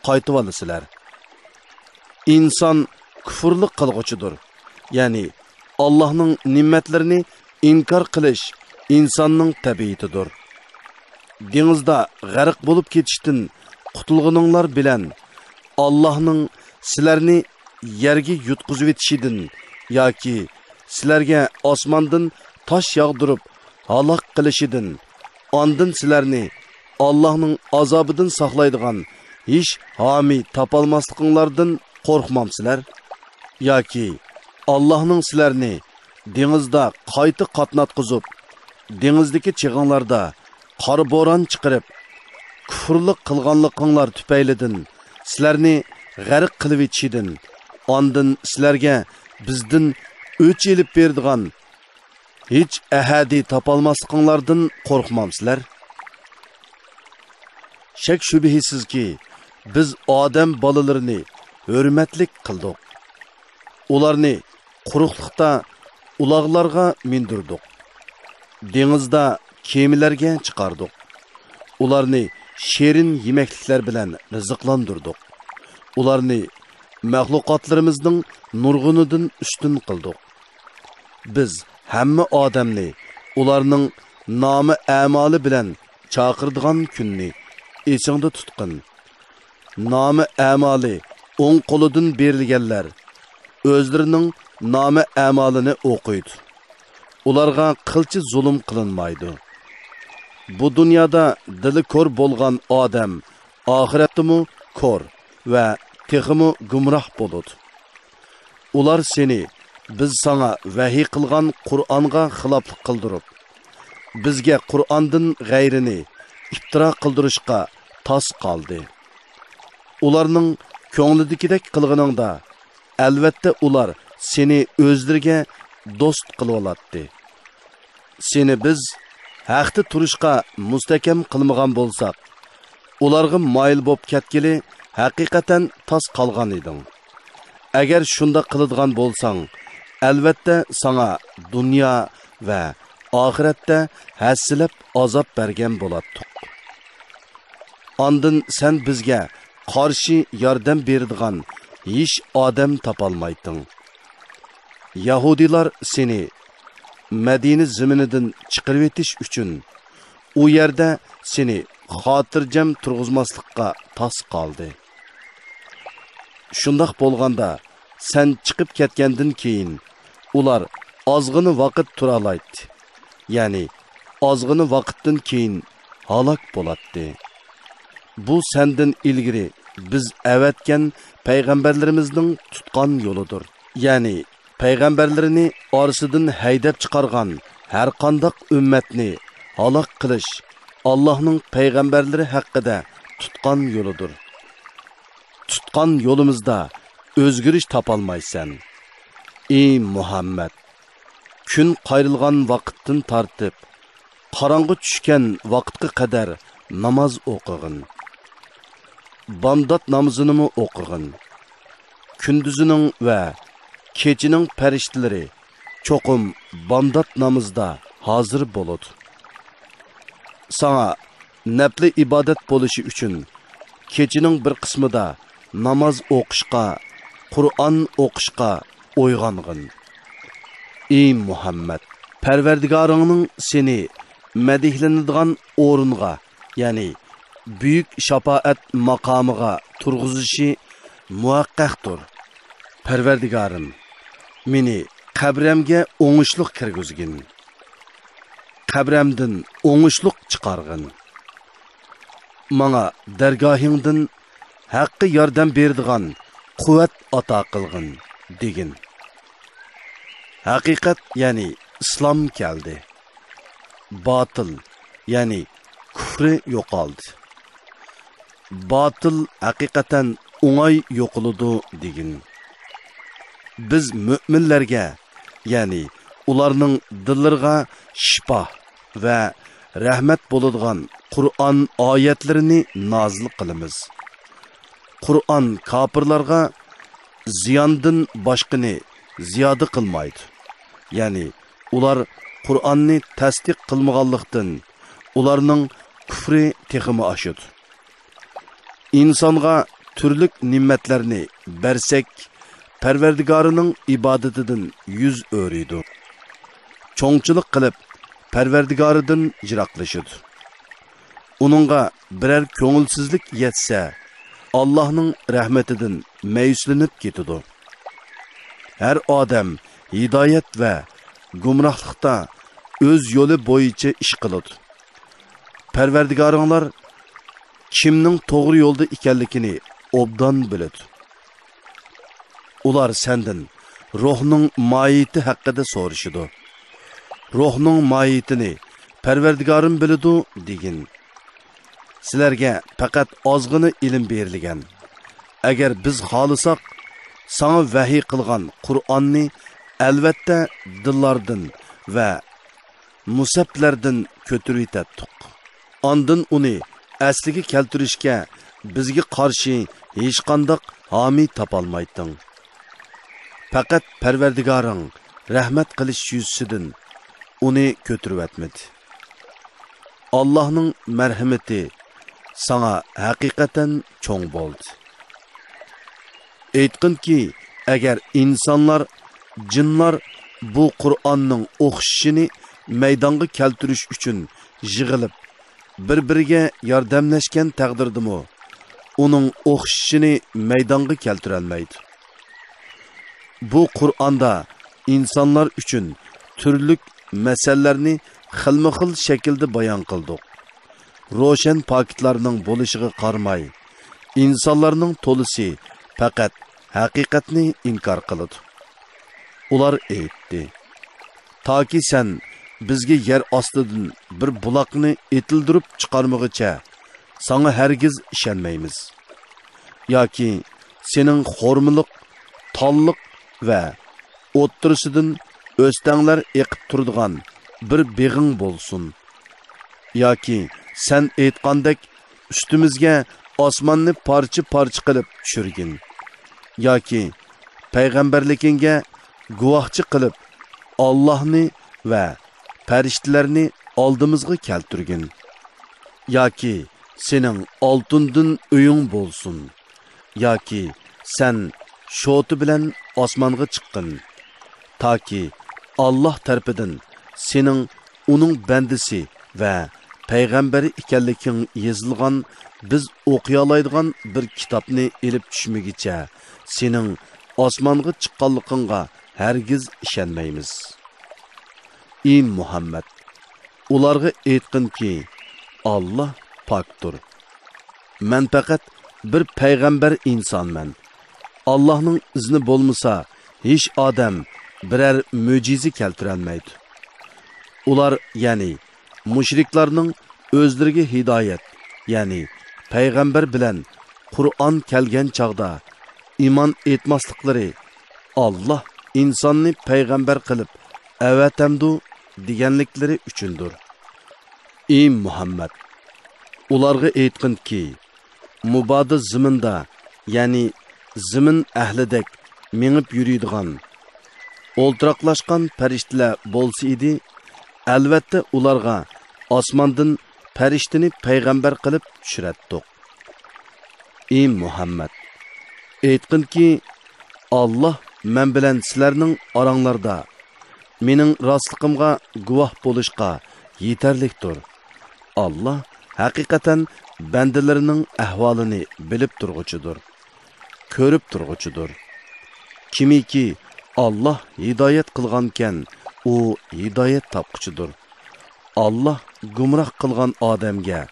قايتىۋالىسىلەر. ئىنسان كۇفۇرلۇق قىلغۇچىدۇر، يەنى ئاللاھنىڭ نېمەتلىرىنى ئىنكار قىلىش ئىنساننىڭ تەبىئىتىدۇر. دېڭىزدا غەرق بولۇپ كېتىشتىن قۇتۇلغىنىڭلار بىلەن ئاللاھنىڭ سىلەرنى يەرگە يۇتقۇزۇۋېتىشىدىن ياكى سىلەرگە ئاسماندىن تاش ياغدۇرۇپ ھالاك قىلىشىدىن، ئاندىن سىلەرنى ئاللاھنىڭ ئازابىدىن ساقلايدىغان ھېچ ھامىي تاپالماسلىقىڭلاردىن قورقمامسىلەر؟ ياكى ئاللاھنىڭ سىلەرنى دېڭىزدا قايتا قاتناتقۇزۇپ، دېڭىزدىكى چېغىڭلاردا قارا بوران چىقىرىپ، كۇفرلۇق قىلغانلىقىڭلار تۈپەيلىدىن سىلەرنى غەرق قىلىۋېتىشىدىن، ئاندىن سىلەرگە بىزدىن ئۆچ ئېلىپ بېرىدىغان ھېچ ئەھەدى تاپالماسلىقىڭلاردىن قورقمامسىلەر؟ شەك-شۈبھىسىزكى، بىز ئادەم بالىلىرىنى ھۆرمەتلىك قىلدۇق. ئۇلارنى قۇرۇقلۇقتا ئۇلاغلارغا مىندۈردۇق. دېڭىزدا كېمىلەرگە چىقاردۇق. ئۇلارنى شېرىن يېمەكلىكلەر بىلەن رىزىقلاندۇردۇق. ئۇلارنى مەخلۇقاتلىرىمىزنىڭ نۇرغۇنىدىن ئۈستۈن قىلدۇق. بىز ھەممە ئادەمنى ئۇلارنىڭ نامە-ئەمالى بىلەن چاقىرىدىغان كۈننى ئېسىڭدە تۇتقىن. نامە-ئەمالى ئوڭ قولىدىن بېرىلگەنلەر ئۆزلىرىنىڭ نامە-ئەمالىنى ئوقۇيدۇ. ئۇلارغا قىلچە زۇلۇم قىلىنمايدۇ. بۇ دۇنيادا دىلى كور بولغان ئادەم ئاخىرەتتىمۇ كور ۋە تېخىمۇ گۇمراھ بولىدۇ. ئۇلار سېنى بىز ساڭا ۋەھىي قىلغان قۇرئانغا خىلاپلىق قىلدۇرۇپ، بىزگە قۇرئاندىن غەيرىنى ئىپتىرا قىلدۇرۇشقا تاس قالدى. ئۇلارنىڭ كۆڭلىدىكىدەك قىلغىنىڭدا، ئەلۋەتتە ئۇلار سېنى ئۆزلىرىگە دوست قىلىۋالاتتى. سېنى بىز ھەقتە تۇرۇشقا مۇستەھكەم قىلمىغان بولساق، ئۇلارغا مايىل بوپ كەتكىلى ھەقىقەتەن تاس قالغان ئىدىڭ. ئەگەر شۇنداق قىلىدىغان بولساڭ، ئەلۋەتتە ساڭا دۇنيا ۋە ئاخىرەتتە ھەسسىلەپ ئازاب بەرگەن بولاتتۇق. ئاندىن سەن بىزگە قارشى ياردەم بېرىدىغان ھېچ ئادەم تاپالمايتتىڭ. يەھۇدىيلار سېنى مەدىنە زېمىنىدىن چىقىرىۋېتىش ئۈچۈن، ئۇ يەردە سېنى خاتىرجەم تۇرغۇزماسلىققا تاس قالدى. شۇنداق بولغاندا، سەن چىقىپ كەتكەندىن كېيىن، ئۇلار ئازغىنە ۋاقىت تۇرالايتتى. يەنى ئازغىنە ۋاقىتتىن كېيىن ھالاك بولاتتى. بۇ سەندىن ئىلگىرى بىز ئەۋەتكەن پەيغەمبەرلىرىمىزنىڭ تۇتقان يولىدۇر. يەنى پەيغەمبەرلىرىنى ئارىسىدىن ھەيدەپ چىقارغان ھەرقانداق ئۈممەتنى ھالاك قىلىش ئاللاھنىڭ پەيغەمبەرلىرى ھەققىدە تۇتقان يولىدۇر. تۇتقان يولىمىزدا ئۆزگىرىش تاپالمايسەن. ئى مۇھەممەد! كۈن قايرىلغان ۋاقىتتىن تارتىپ، قاراڭغۇ چۈشكەن ۋاقىتقا قەدەر ناماز ئوقۇغىن. بامدات نامىزىنىمۇ ئوقۇغىن. كۈندۈزىنىڭ ۋە كېچىنىڭ پەرىشتىلىرى چوقۇم بامدات نامىزىدا ھازىر بولىدۇ. ساڭا نەپلى ئىبادەت بولۇشى ئۈچۈن، كېچىنىڭ بىر قىسمىدا ناماز ئوقۇشقا، قۇرئان ئوقۇشقا ئويغانغىن. ئى مۇھەممەد! پەرۋەردىگارىڭنىڭ سېنى مەدھىيلىنىدىغان ئورۇنغا، يەنى بۈيۈك شاپائەت ماقامىغا تۇرغۇزۇشى مۇھەققەقتۇر. پەرۋەردىگارىم، مېنى قەبرەمگە ئوڭۇشلۇق كىرگۈزگىن. قەبرەمدىن ئوڭۇشلۇق چىقارغىن. ماڭا دەرگاھىڭدىن ھەققە ياردەم بېرىدىغان قۇۋۋەت ئاتا قىلغىن، دېگىن. ھەقىقەت، يەنى ئىسلام كەلدى. باتىل، يەنى كۇفرى يوقالدى. باتىل ھەقىقەتەن ئوڭاي يوقىلىدۇ، دېگىن. بىز مۆمىنلەرگە، يەنى ئۇلارنىڭ دىللىرىغا شىپا ۋە رەھمەت بولىدىغان قۇرئان ئايەتلىرىنى نازىل قىلىمىز. قۇرئان كاپىرلارغا زىياندىن باشقىنى زىيادە قىلمايدۇ. يەنى ئۇلار قۇرئاننى تەستىق قىلمىغانلىقتىن، ئۇلارنىڭ كۇفرى تېخىمۇ ئاشىدۇ. ئىنسانغا تۈرلۈك نېمەتلەرنى بەرسەك، پەرۋەردىگارىنىڭ ئىبادىتىدىن يۈز ئۆرۈيدۇ. چوڭچىلىق قىلىپ، پەرۋەردىگارىدىن يىراقلىشىدۇ. ئۇنىڭغا بىرەر كۆڭۈلسىزلىك يەتسە، ئاللاھنىڭ رەھمىتىدىن مەيۈسلىنىپ كېتىدۇ. ھەر ئادەم ھىدايەت ۋە گۇمراھلىقتا ئۆز يولى بويىچە ئىش قىلىدۇ. پەرۋەردىگارىڭلار كىمنىڭ توغرا يولدا ئىكەنلىكىنى ئوبدان بىلىدۇ. ئۇلار سەندىن روھنىڭ ماھىيىتى ھەققىدە سورىشىدۇ. روھنىڭ ماھىيىتىنى پەرۋەردىگارىم بىلىدۇ، دېگىن. سىلەرگە پەقەت ئازغىنە ئىلىم بېرىلگەن. ئەگەر بىز خالىساق، ساڭا ۋەھىي قىلغان قۇرئاننى ئەلۋەتتە دىللاردىن ۋە مۇسەپلەردىن كۆتۈرۈۋېتەتتۇق. ئاندىن ئۇنى ئەسلىگە كەلتۈرۈشكە بىزگە قارشى ھېچقانداق ھامىي تاپالمايتتىڭ. پەقەت پەرۋەردىگارىڭ رەھمەت قىلىش يۈزىسىدىن ئۇنى كۆتۈرۈۋەتمىدى. ئاللاھنىڭ مەرھىمىتى ساڭا ھەقىقەتەن چوڭ بولدى. ئېيتقىنكى، ئەگەر ئىنسانلار، جىنلار بۇ قۇرئاننىڭ ئوخشىشىنى مەيدانغا كەلتۈرۈش ئۈچۈن يىغىلىپ، بىر-بىرىگە ياردەملەشكەن تەقدىردىمۇ، ئۇنىڭ ئوخشىشىنى مەيدانغا كەلتۈرەلمەيدۇ. بۇ قۇرئاندا ئىنسانلار ئۈچۈن تۈرلۈك مەسەلىلەرنى خىلمۇ خىل شەكىلدە بايان قىلدۇق. روشەن پاكىتلارنىڭ بولۇشىغا قارىماي، ئىنسانلارنىڭ تولىسى پەقەت ھەقىقەتنى ئىنكار قىلىدۇ. ئۇلار ئېيتتى: «تاكى سەن بىزگە يەر ئاستىدىن بىر بۇلاقنى ئېتىلدۈرۈپ چىقارمىغۇچە، ساڭا ھەرگىز ئىشەنمەيمىز. ياكى سېنىڭ خورمىلىق، تاللىق ۋە ئوتتۇرىسىدىن ئۆستەڭلەر ئېقىپ تۇرىدىغان بىر بېغىڭ بولسۇن. ياكى سەن ئېيتقاندەك ئۈستىمىزگە ئاسماننى پارچە-پارچە قىلىپ چۈشۈرگىن. ياكى پەيغەمبەرلىكىڭگە گۇۋاھچى قىلىپ ئاللاھنى ۋە پەرىشتىلەرنى ئالدىمىزغا كەلتۈرگىن. ياكى سېنىڭ ئالتۇندىن ئۆيۈڭ بولسۇن. ياكى سەن شوتا بىلەن ئاسمانغا چىققىن. تاكى ئاللاھ تەرىپىدىن سېنىڭ ئۇنىڭ بەندىسى ۋە پەيغەمبىرى ئىكەنلىكىڭ يېزىلغان، بىز ئوقۇيالايدىغان بىر كىتابنى ئېلىپ چۈشمىگۈچە سېنىڭ ئاسمانغا چىققانلىقىڭغا ھەرگىز ئىشەنمەيمىز.» ئى مۇھەممەد، ئۇلارغا ئېيتقىنكى، ئاللاھ پاكتۇر. مەن پەقەت بىر پەيغەمبەر ئىنسانمەن. ئاللاھنىڭ ئىزنى بولمىسا، ھېچ ئادەم بىرەر مۆجىزە كەلتۈرەلمەيدۇ. ئۇلار، يەنى مۇشرىكلارنىڭ ئۆزلىرىگە ھىدايەت، يەنى پەيغەمبەر بىلەن قۇرئان كەلگەن چاغدا ئىمان ئېيتماسلىقلىرى، «ئاللاھ ئىنساننى پەيغەمبەر قىلىپ ئەۋەتەمدۇ؟» دېگەنلىكلىرى ئۈچۈندۇر. ئى مۇھەممەد، ئۇلارغا ئېيتقىنكى، مۇبادا زېمىندا، يەنى زېمىن ئەھلىدەك مېڭىپ يۈرىدىغان، ئولتۇراقلاشقان پەرىشتىلەر بولسا ئىدى، ئەلۋەتتە ئۇلارغا ئاسماندىن پەرىشتىنى پەيغەمبەر قىلىپ چۈشۈرەتتۇق. ئى مۇھەممەد، ئېيتقىنكى، ئاللاھ مەن بىلەن سىلەرنىڭ ئاراڭلاردا مېنىڭ راستلىقىمغا گۇۋاھ بولۇشقا يېتەرلىكتۇر. ئاللاھ ھەقىقەتەن بەندىلىرىنىڭ ئەھۋالىنى بىلىپ تۇرغۇچىدۇر، كۆرۈپ تۇرغۇچىدۇر. كىمكى ئاللاھ ھىدايەت قىلغانكەن، ئۇ ھىدايەت تاپقۇچىدۇر. ئاللاھ گۇمراھ قىلغان ئادەمگە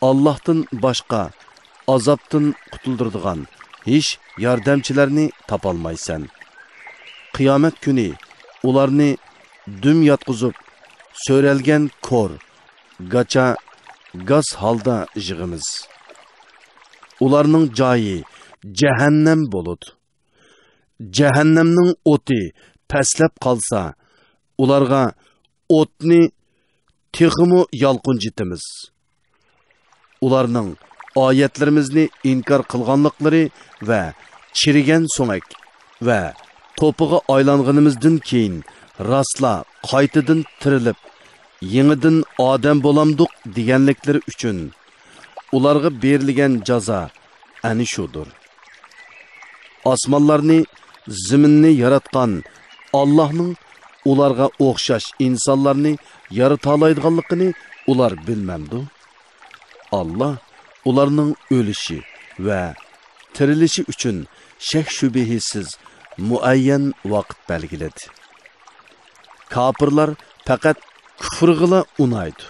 ئاللاھتىن باشقا ئازابتىن قۇتۇلدۇرىدىغان ھېچ ياردەمچىلەرنى تاپالمايسەن. قىيامەت كۈنى ئۇلارنى دۈم ياتقۇزۇپ، سۆرەلگەن كور، گاچا، گاس ھالدا يىغىمىز. ئۇلارنىڭ جايى جەھەننەم بولىدۇ. جەھەننەمنىڭ ئوتى پەسلەپ قالسا، ئۇلارغا ئوتنى تېخىمۇ يالقۇنجىتىمىز. ئۇلارنىڭ ئايەتلىرىمىزنى ئىنكار قىلغانلىقلىرى ۋە چىرىگەن سۆڭەك ۋە توپىغا ئايلانغىنىمىزدىن كېيىن راسلا قايتىدىن تىرىلىپ، يېڭىدىن ئادەم بولامدۇق دېگەنلىكلىرى ئۈچۈن ئۇلارغا بېرىلگەن جازا ئەنە شۇدۇر. ئاسمانلارنى، زېمىننى ياراتقان ئاللاھنىڭ ئۇلارغا ئوخشاش ئىنسانلارنى يارىتالايدىغانلىقىنى ئۇلار بىلمەمدۇ؟ ئاللاھ ئۇلارنىڭ ئۆلۈشى ۋە تىرىلىشى ئۈچۈن شەك-شۈبھىسىز مۇئەييەن ۋاقىت بەلگىلىدى. كاپىرلار پەقەت كۇفرىغىلا ئۇنايدۇ.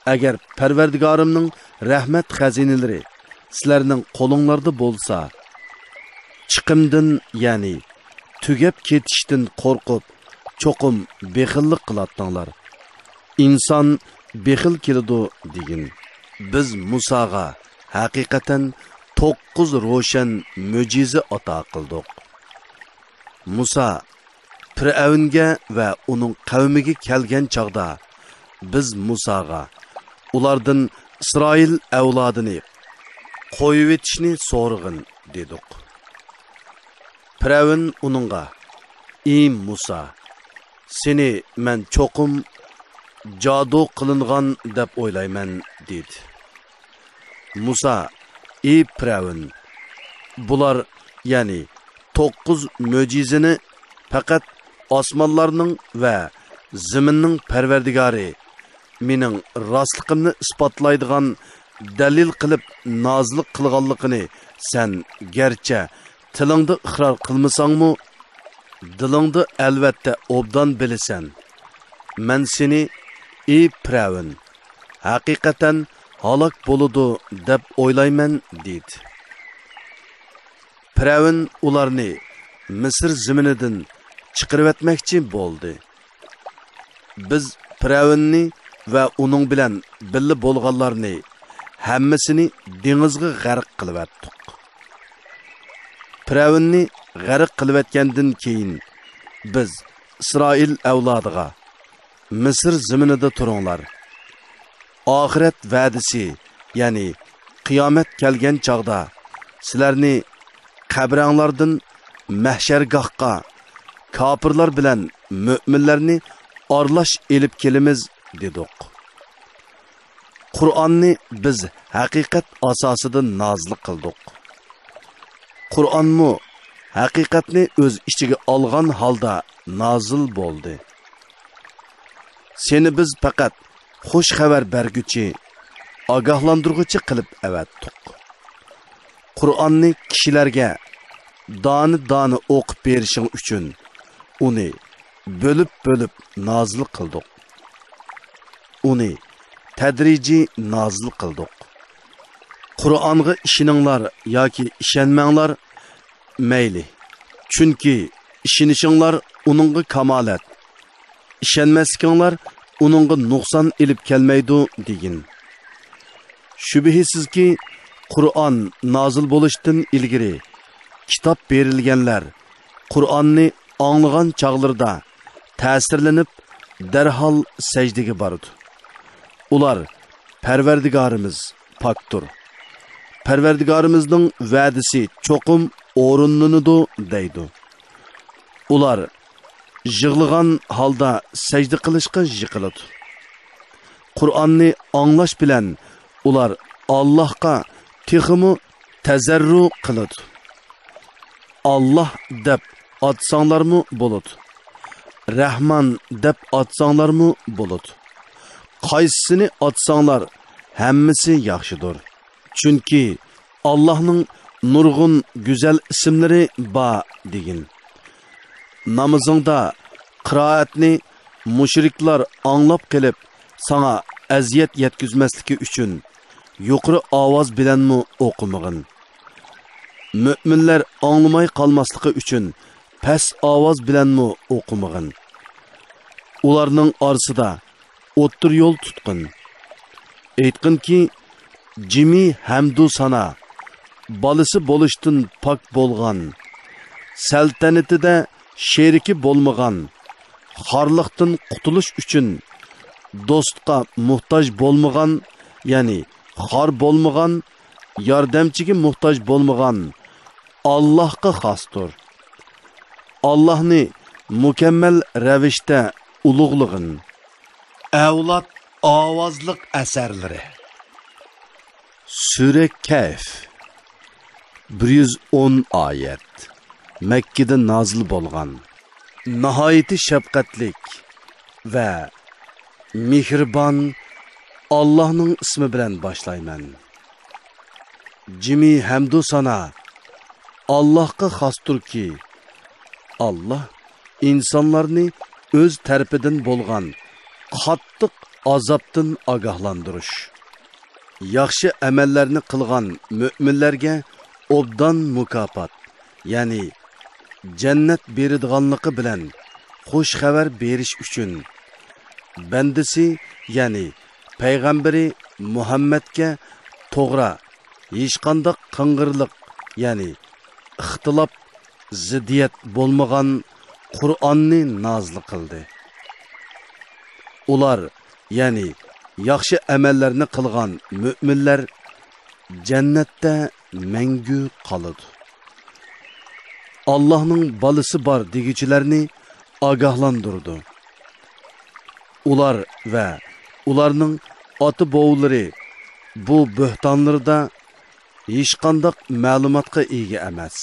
ئەگەر پەرۋەردىگارىمنىڭ رەھمەت خەزىنىلىرى سىلەرنىڭ قولۇڭلاردا بولسا، چىقىمدىن، يەنى تۈگەپ كېتىشتىن قورقۇپ، چوقۇم بېخىللىق قىلاتتىڭلار. ئىنسان بېخىل كېلىدۇ دېگىن. بىز مۇساغا ھەقىقەتەن توققۇز روشەن مۆجىزە ئاتا قىلدۇق. مۇسا پىرئەۋنگە ۋە ئۇنىڭ قەۋمىگە كەلگەن چاغدا، بىز مۇساغا، ئۇلاردىن ئىسرائىل ئەۋلادىنى قويۇۋېتىشنى سورىغىن، دېدۇق. پىرئەۋن ئۇنىڭغا، ئى مۇسا، سېنى مەن چوقۇم جادۇ قىلىنغان دەپ ئويلايمەن، دېدى. مۇسا، ئى پىرئەۋن، بۇلار، يەنى توققۇز مۆجىزىنى پەقەت ئاسمانلارنىڭ ۋە زېمىننىڭ پەرۋەردىگارى مېنىڭ راستلىقىمنى ئىسپاتلايدىغان دەلىل قىلىپ نازىل قىلغانلىقىنى سەن گەرچە تىلىڭدا ئىقرار قىلمىساڭمۇ، دىلىڭدا ئەلۋەتتە ئوبدان بىلىسەن. مەن سېنى، ئى پىرئەۋن، ھەقىقەتەن ھالاك بولىدۇ دەپ ئويلايمەن، دېدى. پىرئەۋن ئۇلارنى مىسىر زېمىنىدىن چىقىرىۋەتمەكچى بولدى. بىز پىرئەۋننى ۋە ئۇنىڭ بىلەن بىللە بولغانلارنى ھەممىسىنى دېڭىزغا غەرق قىلىۋەتتۇق. پىرئەۋننى غەرق قىلىۋەتكەندىن كېيىن، بىز ئىسرائىل ئەۋلادىغا، مىسىر زېمىنىدا تۇرۇڭلار. ئاخىرەت ۋەدىسى، يەنى قىيامەت كەلگەن چاغدا سىلەرنى قەبرەڭلاردىن مەھشەرگاھقا كاپىرلار بىلەن مۆمىنلەرنى ئارىلاش ئېلىپ كېلىمىز، دېدۇق. قۇرئاننى بىز ھەقىقەت ئاساسىدا نازىل قىلدۇق. قۇرئانمۇ ھەقىقەتنى ئۆز ئىچىگە ئالغان ھالدا نازىل بولدى. سېنى بىز پەقەت خۇش خەۋەر بەرگۈچى، ئاگاھلاندۇرغۇچى قىلىپ ئەۋەتتۇق. قۇرئاننى كىشىلەرگە دانە-دانە ئوقۇپ بېرىشىڭ ئۈچۈن ئۇنى بۆلۈپ-بۆلۈپ نازىل قىلدۇق. ئۇنى تەدرىجىي نازىل قىلدۇق. قۇرئانغا ئىشىنىڭلار ياكى ئىشەنمەڭلار، مەيلى. چۈنكى ئىشىنىشىڭلار ئۇنىڭغا كامالەت، ئىشەنمەسلىكىڭلار ئۇنىڭغا نۇقسان ئېلىپ كەلمەيدۇ، دېگىن. شۈبھىسىزكى، قۇرئان نازىل بولۇشتىن ئىلگىرى كىتاب بېرىلگەنلەر قۇرئاننى ئاڭلىغان چاغلىرىدا تەسىرلىنىپ، دەرھال سەجدىگە بارىدۇ. ئۇلار، پەرۋەردىگارىمىز پاكتۇر. پەرۋەردىگارىمىزنىڭ ۋەدىسى چوقۇم ئورۇنلىنىدۇ، دەيدۇ. ئۇلار يىغلىغان ھالدا سەجدە قىلىشقا يىقىلىدۇ. قۇرئاننى ئاڭلاش بىلەن ئۇلار ئاللاھقا تېخىمۇ تەزەررۇ قىلىدۇ. ئاللاھ دەپ ئاتىساڭلارمۇ بولىدۇ. رەھمان دەپ ئاتىساڭلارمۇ بولىدۇ. قايسىسىنى ئاتىساڭلار، ھەممىسى ياخشىدۇر. چۈنكى ئاللاھنىڭ نۇرغۇن گۈزەل ئىسىملىرى بار، دېگىن. نامىزىڭدا قىرائەتنى مۇشرىكلار ئاڭلاپ قېلىپ، ساڭا ئەزىيەت يەتكۈزمەسلىكى ئۈچۈن يۇقىرى ئاۋاز بىلەنمۇ ئوقۇمىغىن. مۆمىنلەر ئاڭلىماي قالماسلىقى ئۈچۈن پەس ئاۋاز بىلەنمۇ ئوقۇمىغىن. ئۇلارنىڭ ئارىسىدا ئوتتۇرا يول تۇتقىن. ئېيتقىنكى، جىمى ھەمدۇ سانا، بالىسى بولۇشتىن پاك بولغان، سەلتەنىتىدە شېرىكى بولمىغان، خارلىقتىن قۇتۇلۇش ئۈچۈن دوستقا موھتاج بولمىغان، يەنى خار بولمىغان، ياردەمچىگە موھتاج بولمىغان ئاللاھقا خاستۇر. ئاللاھنى مۇكەممەل رەۋىشتە ئۇلۇغلىغىن. ئەۋلاد ئاۋازلىق ئەسەرلىرى. سۈرە كەھف، بىر يۈز ئون ئايەت، مەككىدە نازىل بولغان. ناھايىتى شەپقەتلىك ۋە مېھرىبان ئاللاھنىڭ ئىسمى بىلەن باشلايمەن. جىمى ھەمدۇ سانا ئاللاھقا خاستۇركى، ئاللاھ ئىنسانلارنى ئۆز تەرىپىدىن بولغان قاتتىق ئازابتىن ئاگاھلاندۇرۇش، ياخشى ئەمەللەرنى قىلغان مۆمىنلەرگە ئوبدان مۇكاپات، يەنى جەننەت بېرىدىغانلىقى بىلەن خۇش خەۋەر بېرىش ئۈچۈن، بەندىسى، يەنى پەيغەمبىرى مۇھەممەدكە توغرا، ھېچقانداق قىڭغىرلىق، يەنى ئىختىلاپ، زىددىيەت بولمىغان قۇرئاننى نازىل قىلدى. ئۇلار، يەنى ياخشى ئەمەللەرنى قىلغان مۆمىنلەر جەننەتتە مەڭگۈ قالىدۇ. ئاللاھنىڭ بالىسى بار دېگۈچىلەرنى ئاگاھلاندۇرىدۇ. ئۇلار ۋە ئۇلارنىڭ ئاتا-بوۋىلىرى بۇ بۆھتانلىرىدا ھېچقانداق مەلۇماتقا ئىگە ئەمەس.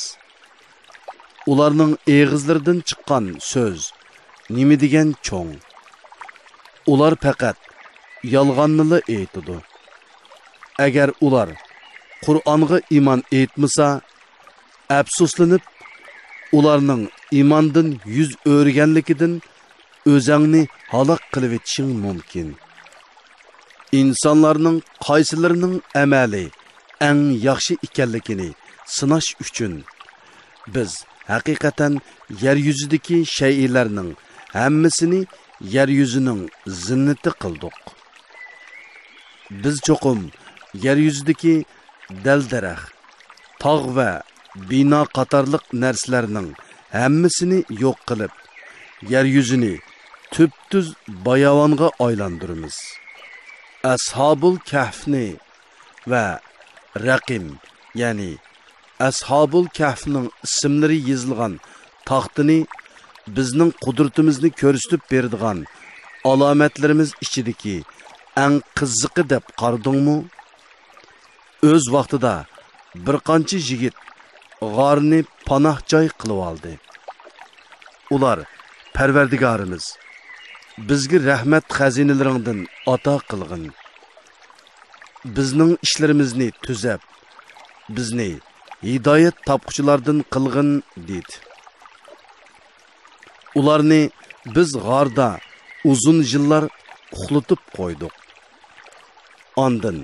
ئۇلارنىڭ ئېغىزلىرىدىن چىققان سۆز نېمە دېگەن چوڭ. ئۇلار پەقەت يالغاننىلا ئېيتىدۇ. ئەگەر ئۇلار قۇرئانغا ئىمان ئېيتمىسا، ئەپسۇسلىنىپ، ئۇلارنىڭ ئىماندىن يۈز ئۆرۈگەنلىكىدىن ئۆزەڭنى ھالاك قىلىۋېتىشىڭ مۇمكىن. ئىنسانلارنىڭ قايسىلىرىنىڭ ئەمەلى ئەڭ ياخشى ئىكەنلىكىنى سىناش ئۈچۈن، بىز ھەقىقەتەن يەر يۈزىدىكى شەيئىلەرنىڭ ھەممىسىنى يەر يۈزىنىڭ زىننىتى قىلدۇق. بىز چوقۇم يەر يۈزىدىكى دەل-دەرەخ، تاغ ۋە بىنا قاتارلىق نەرسىلەرنىڭ ھەممىسىنى يوق قىلىپ، يەر يۈزىنى تۈپتۈز باياۋانغا ئايلاندۇرىمىز. ئەسھابۇل كەھفنى ۋە رەقىم، يەنى ئەسھابۇل كەھفنىڭ ئىسىملىرى يېزىلغان تاختىنى بىزنىڭ قۇدرىتىمىزنى كۆرسىتىپ بېرىدىغان ئالامەتلىرىمىز ئىچىدىكى ئەڭ قىزىقى دەپ قارىدىڭمۇ؟ ئۆز ۋاقتىدا بىر قانچە يىگىت غارنى پاناھ جاي قىلىۋالدى. ئۇلار، پەرۋەردىگارىمىز، بىزگە رەھمەت خەزىنىلىرىڭدىن ئاتا قىلغىن. بىزنىڭ ئىشلىرىمىزنى تۈزەپ، بىزنى ھىدايەت تاپقۇچىلاردىن قىلغىن، دېدى. ئۇلارنى بىز غاردا ئۇزۇن يىللار ئۇخلىتىپ قويدۇق. ئاندىن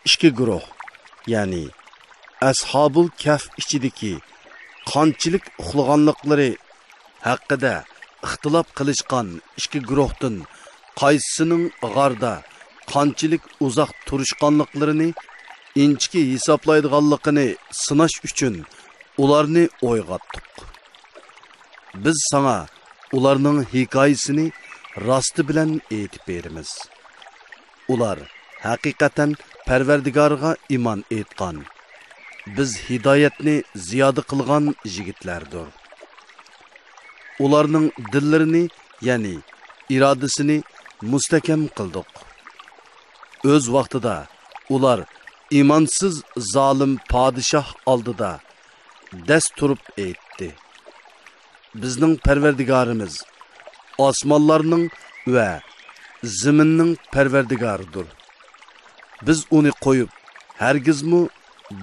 ئىككى گۇرۇھ، يەنى ئەسھابۇل كەھف ئىچىدىكى قانچىلىك ئۇخلىغانلىقلىرى ھەققىدە ئىختىلاپ قىلىشقان ئىككى گۇرۇھتىن قايسىسىنىڭ غاردا قانچىلىك ئۇزاق تۇرۇشقانلىقلىرىنى ئىنچىكە ھېسابلايدىغانلىقىنى سىناش ئۈچۈن ئۇلارنى ئويغاتتۇق. بىز ساڭا ئۇلارنىڭ ھېكايىسىنى راستى بىلەن ئېيتىپ بېرىمىز. ئۇلار ھەقىقەتەن پەرۋەردىگارىغا ئىمان ئېيتقان، بىز ھىدايەتنى زىيادە قىلغان يىگىتلەردۇر. ئۇلارنىڭ دىللىرىنى، يەنى ئىرادىسىنى مۇستەھكەم قىلدۇق. ئۆز ۋاقتىدا ئۇلار ئىمانسىز زالىم پادىشاھ ئالدىدا دەس تۇرۇپ ئېيتتى: بىزنىڭ پەرۋەردىگارىمىز ئاسمانلارنىڭ ۋە زېمىننىڭ پەرۋەردىگارىدۇر. بىز ئۇنى قويۇپ، ھەرگىزمۇ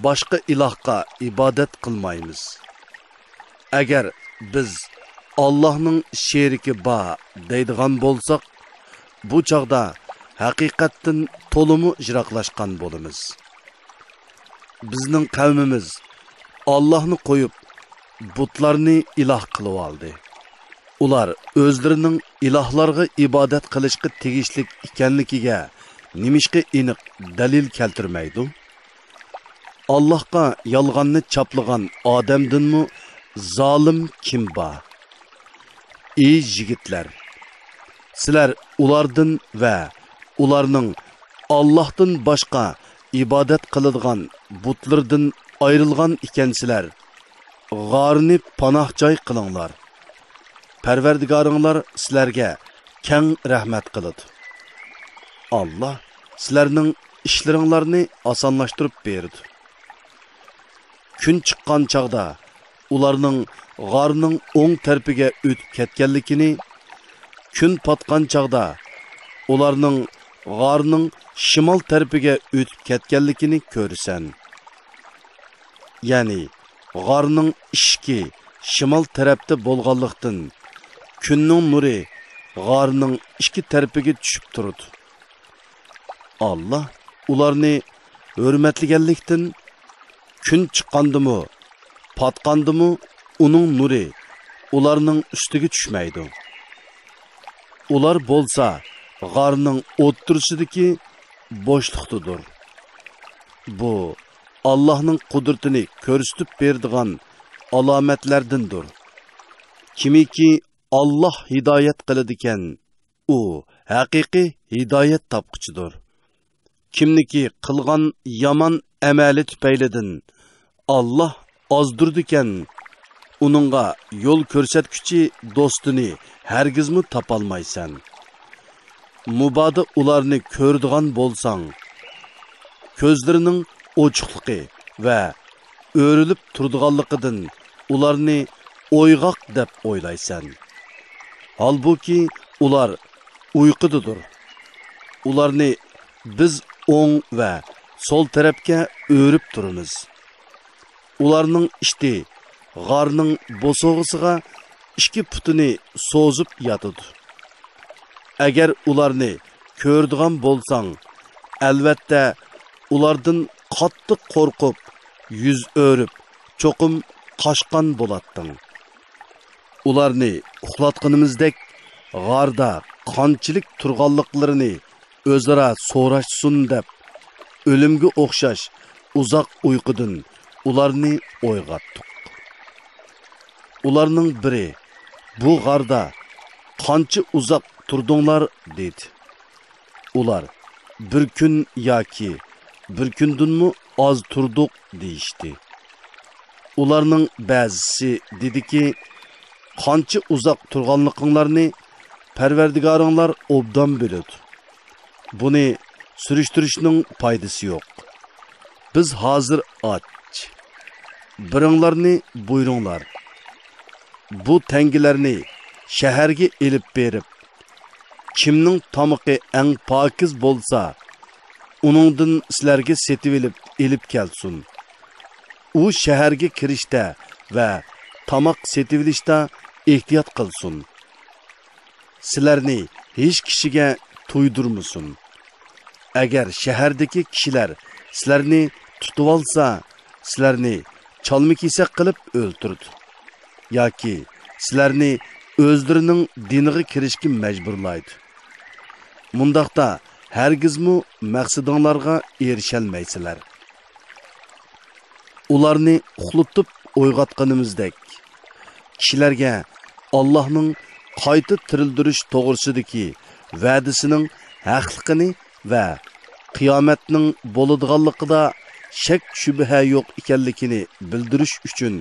باشقا ئىلاھقا ئىبادەت قىلمايمىز. ئەگەر بىز ئاللاھنىڭ شېرىكى بار دەيدىغان بولساق، بۇ چاغدا ھەقىقەتتىن تولىمۇ يىراقلاشقان بولىمىز. بىزنىڭ قەۋمىمىز ئاللاھنى قويۇپ، بۇتلارنى ئىلاھ قىلىۋالدى. ئۇلار ئۆزلىرىنىڭ ئىلاھلارغا ئىبادەت قىلىشقا تېگىشلىك ئىكەنلىكىگە نېمىشقا ئېنىق دەلىل كەلتۈرمەيدۇ؟ ئاللاھقا يالغاننى چاپلىغان ئادەمدىنمۇ زالىم كىم بار؟ ئى يىگىتلەر! سىلەر ئۇلاردىن ۋە ئۇلارنىڭ ئاللاھتىن باشقا ئىبادەت قىلىدىغان بۇتلىرىدىن ئايرىلغان ئىكەنسىلەر، غارنى پاناھ جاي قىلىڭلار. پەرۋەردىگارىڭلار سىلەرگە كەڭ رەھمەت قىلىدۇ. ئاللاھ سىلەرنىڭ ئىشلىرىڭلارنى ئاسانلاشتۇرۇپ بېرىدۇ. كۈن چىققان چاغدا ئۇلارنىڭ غارنىڭ ئوڭ تەرىپىگە ئۆتۈپ كەتكەنلىكىنى، كۈن پاتقان چاغدا ئۇلارنىڭ غارنىڭ شىمال تەرىپىگە ئۆتۈپ كەتكەنلىكىنى كۆرىسەن. يەنى غارنىڭ ئىشىكى شىمال تەرەپتە بولغانلىقتىن، كۈننىڭ نۇرى غارنىڭ ئىككى تەرىپىگە چۈشۈپ تۇرىدۇ. ئاللاھ ئۇلارنى ھۆرمەتلىگەنلىكتىن، كۈن چىققاندىمۇ، پاتقاندىمۇ ئۇنىڭ نۇرى ئۇلارنىڭ ئۈستىگە چۈشمەيدۇ. ئۇلار بولسا غارنىڭ ئوتتۇرىسىدىكى بوشلۇقتىدۇر. بۇ ئاللاھنىڭ قۇدرىتىنى كۆرسىتىپ بېرىدىغان ئالامەتلەردىندۇر. كىمكى ئاللاھ ھىدايەت قىلىدىكەن، ئۇ ھەقىقىي ھىدايەت تاپقۇچىدۇر. كىمنىكى قىلغان يامان ئەمەلى تۈپەيلىدىن ئاللاھ ئازدۇرىدىكەن، ئۇنىڭغا يول كۆرسەتكۈچى دوستىنى ھەرگىزمۇ تاپالمايسەن. مۇبادا ئۇلارنى كۆرىدىغان بولساڭ، كۆزلىرىنىڭ ئوچۇقلۇقى ۋە ئۆرۈلۈپ تۇرىدىغانلىقىدىن ئۇلارنى ئويغاق دەپ ئويلايسەن. ھالبۇكى، ئۇلار ئۇيقۇدىدۇر. ئۇلارنى بىز ئوڭ ۋە سول تەرەپكە ئۆرۈپ تۇرىمىز. ئۇلارنىڭ ئىتى غارنىڭ بوسۇغىسىغا ئىككى پۇتىنى سوزۇپ ياتىدۇ. ئەگەر ئۇلارنى كۆرىدىغان بولساڭ، ئەلۋەتتە، ئۇلاردىن قاتتىق قورقۇپ، يۈز ئۆرۈپ، چوقۇم قاچقان بولاتتىڭ. ئۇلارنى ئۇخلاتقىنىمىزدەك، غاردا قانچىلىك تۇرغانلىقلىرىنى ئۆزئارا سوراشسۇن دەپ، ئۆلۈمگە ئوخشاش ئۇزاق ئۇيقۇدىن ئۇلارنى ئويغاتتۇق. ئۇلارنىڭ بىرى، «بۇ غاردا قانچە ئۇزاق تۇردۇڭلار؟» دېدى. ئۇلار، «بىر كۈن ياكى بىر كۈندىنمۇ ئاز تۇردۇق» دېيىشتى. ئۇلارنىڭ بەزىسى دېدىكى، «قانچە ئۇزاق تۇرغانلىقىڭلارنى پەرۋەردىگارىڭلار ئوبدان بىلىدۇ. بۇنى سۈرۈشتۈرۈشنىڭ پايدىسى يوق. بىز ھازىر ئاچ. بىرىڭلارنى بۇيرۇڭلار. بۇ تەڭگىلەرنى شەھەرگە ئېلىپ بېرىپ، كىمنىڭ تامىقى ئەڭ پاكىز بولسا، ئۇنىڭدىن سىلەرگە سېتىۋېلىپ ئېلىپ كەلسۇن. ئۇ شەھەرگە كىرىشتە ۋە تاماق سېتىۋېلىشتا ئېھتىيات قىلسۇن. سىلەرنى ھېچ كىشىگە تۇيدۇرمىسۇن. ئەگەر شەھەردىكى كىشىلەر سىلەرنى تۇتۇۋالسا، سىلەرنى چالما-كېسەك قىلىپ ئۆلتۈرىدۇ. ياكى سىلەرنى ئۆزلىرىنىڭ دىنىغا كىرىشكە مەجبۇرلايدۇ. مۇنداقتا ھەرگىزمۇ مەقسىتىڭلارغا ئېرىشەلمەيسىلەر.» ئۇلارنى ئۇخلىتىپ ئويغاتقىنىمىزدەك، كىشىلەرگە ئاللاھنىڭ قايتا تىرىلدۈرۈش توغرىسىدىكى ۋەدىسىنىڭ ھەقلىقىنى ۋە قىيامەتنىڭ بولىدىغانلىقىدا شەك-شۈبھە يوق ئىكەنلىكىنى بىلدۈرۈش ئۈچۈن،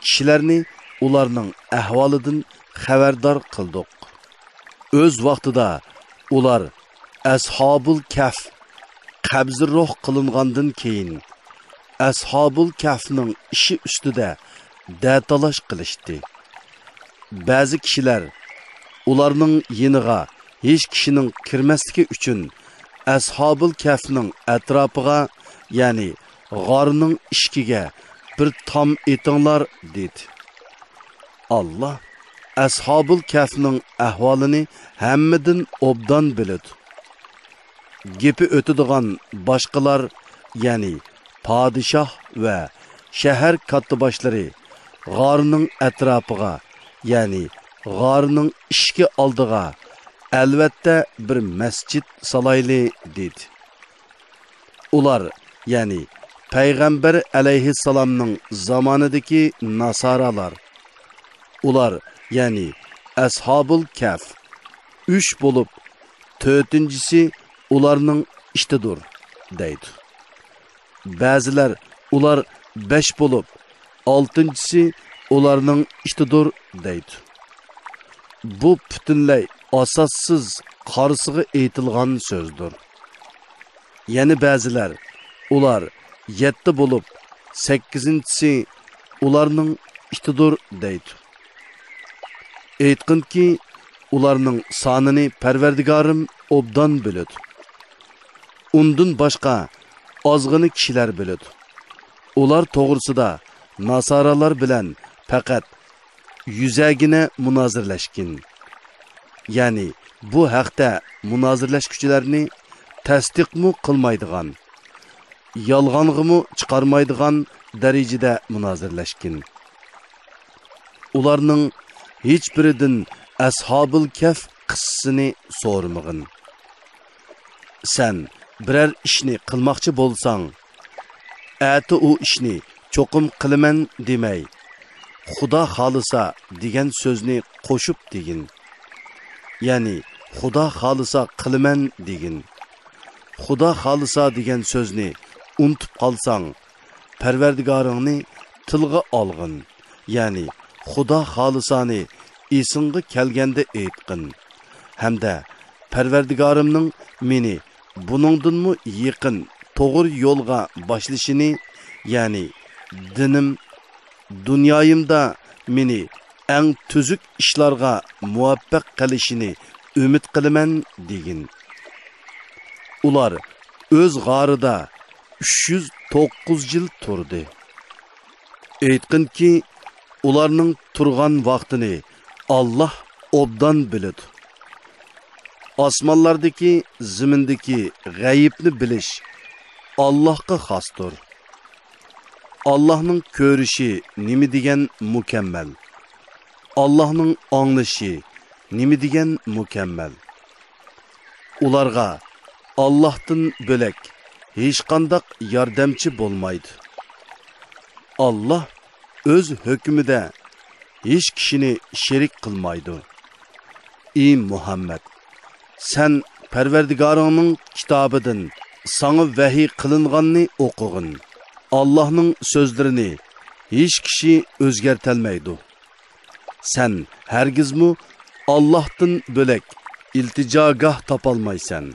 كىشىلەرنى ئۇلارنىڭ ئەھۋالىدىن خەۋەردار قىلدۇق. ئۆز ۋاقتىدا ئۇلار ئەسھابۇل كەھف قەبزى روھ قىلىنغاندىن كېيىن، ئەسھابۇل كەھفنىڭ ئىشى ئۈستىدە دەتالاش قىلىشتى. بەزى كىشىلەر ئۇلارنىڭ يېنىغا ھېچ كىشىنىڭ كىرمەسلىكى ئۈچۈن، ئەسھابۇل كەھفنىڭ ئەتراپىغا، يەنى غارنىڭ ئىشىكىگە بىر تام ئېتىڭلار، دېدى. ئاللا ئەسھابۇل كەھفنىڭ ئەھۋالىنى ھەممىدىن ئوبدان بىلىدۇ. گېپى ئۆتىدىغان باشقىلار، يەنى پادىشاھ ۋە شەھەر كاتتىباشلىرى غارنىڭ ئەتراپىغا، يەنى غارنىڭ ئىشىكى ئالدىغا ئەلۋەتتە بىر مەسچىت سالايلى، دېدى. ئۇلار، يەنى پەيغەمبەر ئەلەيھىسسالامنىڭ زامانىدىكى ناسارالار، ئۇلار، يەنى ئەسھابۇل كەھف، ئۈچ بولۇپ، تۆتىنچىسى ئۇلارنىڭ ئىتىدۇر، دەيدۇ. بەزىلەر، ئۇلار بەش بولۇپ، ئالتىنچىسى ئۇلارنىڭ ئىتىدۇر، دەيدۇ. بۇ پۈتۈنلەي ئاساسسىز، قارىسىغا ئېيتىلغان سۆزدۇر. يەنە بەزىلەر، ئۇلار يەتتە بولۇپ، سەككىزىنچىسى ئۇلارنىڭ ئىتىدۇر، دەيدۇ. ئېيتقىنكى، ئۇلارنىڭ سانىنى پەرۋەردىگارىم ئوبدان بىلىدۇ. ئۇندىن باشقا ئازغىنە كىشىلەر بىلىدۇ. ئۇلار توغرىسىدا ناسارالار بىلەن پەقەت يۈزەگىنە مۇنازىرىلەشكىن. يەنى بۇ ھەقتە مۇنازىرىلەشكۈچىلەرنى تەستىقمۇ قىلمايدىغان، يالغانغىمۇ چىقارمايدىغان دەرىجىدە مۇنازىرىلەشكىن. ئۇلارنىڭ ھېچبىرىدىن ئەسھابۇل كەھف قىسسىسىنى سورىمىغىن. سەن بىرەر ئىشنى قىلماقچى بولساڭ، ئەتە ئۇ ئىشنى چوقۇم قىلىمەن دېمەي، «خۇدا خالىسا» دېگەن سۆزنى قوشۇپ دېگىن. يەنى «خۇدا خالىسا قىلىمەن» دېگىن. «خۇدا خالىسا» دېگەن سۆزنى ئۇنتۇپ قالساڭ، پەرۋەردىگارىڭنى تىلغا ئالغىن، يەنى «خۇدا خالىسا»نى ئېسىڭغا كەلگەندە ئېيتقىن ھەمدە «پەرۋەردىگارىمنىڭ مېنى بۇنىڭدىنمۇ يېقىن توغرا يولغا باشلىشىنى، يەنى دىنىم، دۇنيايىمدا مېنى ئەڭ تۈزۈك ئىشلارغا مۇۋەپپەق قىلىشىنى ئۈمىد قىلىمەن» دېگىن. ئۇلار ئۆز غارىدا ئۈچ يۈز توققۇز يىل تۇردى. ئېيتقىنكى، ئۇلارنىڭ تۇرغان ۋاقتىنى ئاللاھ ئوبدان بىلىدۇ. ئاسمانلاردىكى، زېمىندىكى غەيىبنى بىلىش ئاللاھقا خاستۇر. ئاللاھنىڭ كۆرۈشى نېمە دېگەن مۇكەممەل! ئاللاھنىڭ ئاڭلىشى نېمە دېگەن مۇكەممەل! ئۇلارغا ئاللاھتىن بۆلەك ھېچقانداق ياردەمچى بولمايدۇ. ئاللاھ ئۆز ھۆكمىدە ھېچ كىشىنى شېرىك قىلمايدۇ. ئى مۇھەممەد! سەن پەرۋەردىگارىڭنىڭ كىتابىدىن ساڭا ۋەھىي قىلىنغاننى ئوقۇغىن. ئاللاھنىڭ سۆزلىرىنى ھېچ كىشى ئۆزگەرتەلمەيدۇ. سەن ھەرگىزمۇ ئاللاھتىن بۆلەك ئىلتىجاگاھ تاپالمايسەن.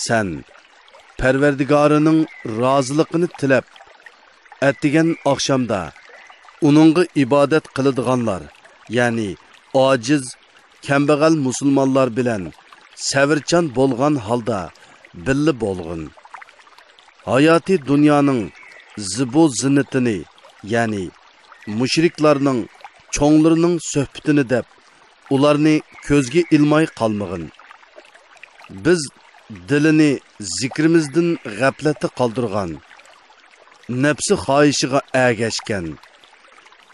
سەن پەرۋەردىگارىنىڭ رازىلىقىنى تىلەپ، ئەتىگەن ئاخشامدا ئۇنىڭغا ئىبادەت قىلىدىغانلار، يەنى ئاجىز، كەمبەغەل مۇسۇلمانلار بىلەن سەۋرچان بولغان ھالدا بىللە بولغىن. ھاياتىي دۇنيانىڭ زىبۇ زىننىتىنى، يەنى مۇشرىكلارنىڭ چوڭلىرىنىڭ سۆھبىتىنى دەپ، ئۇلارنى كۆزگە ئىلماي قالمىغىن. بىز دىلىنى زىكرىمىزدىن غەپلەتتە قالدۇرغان، نەپسى خاھىشىغا ئەگەشكەن،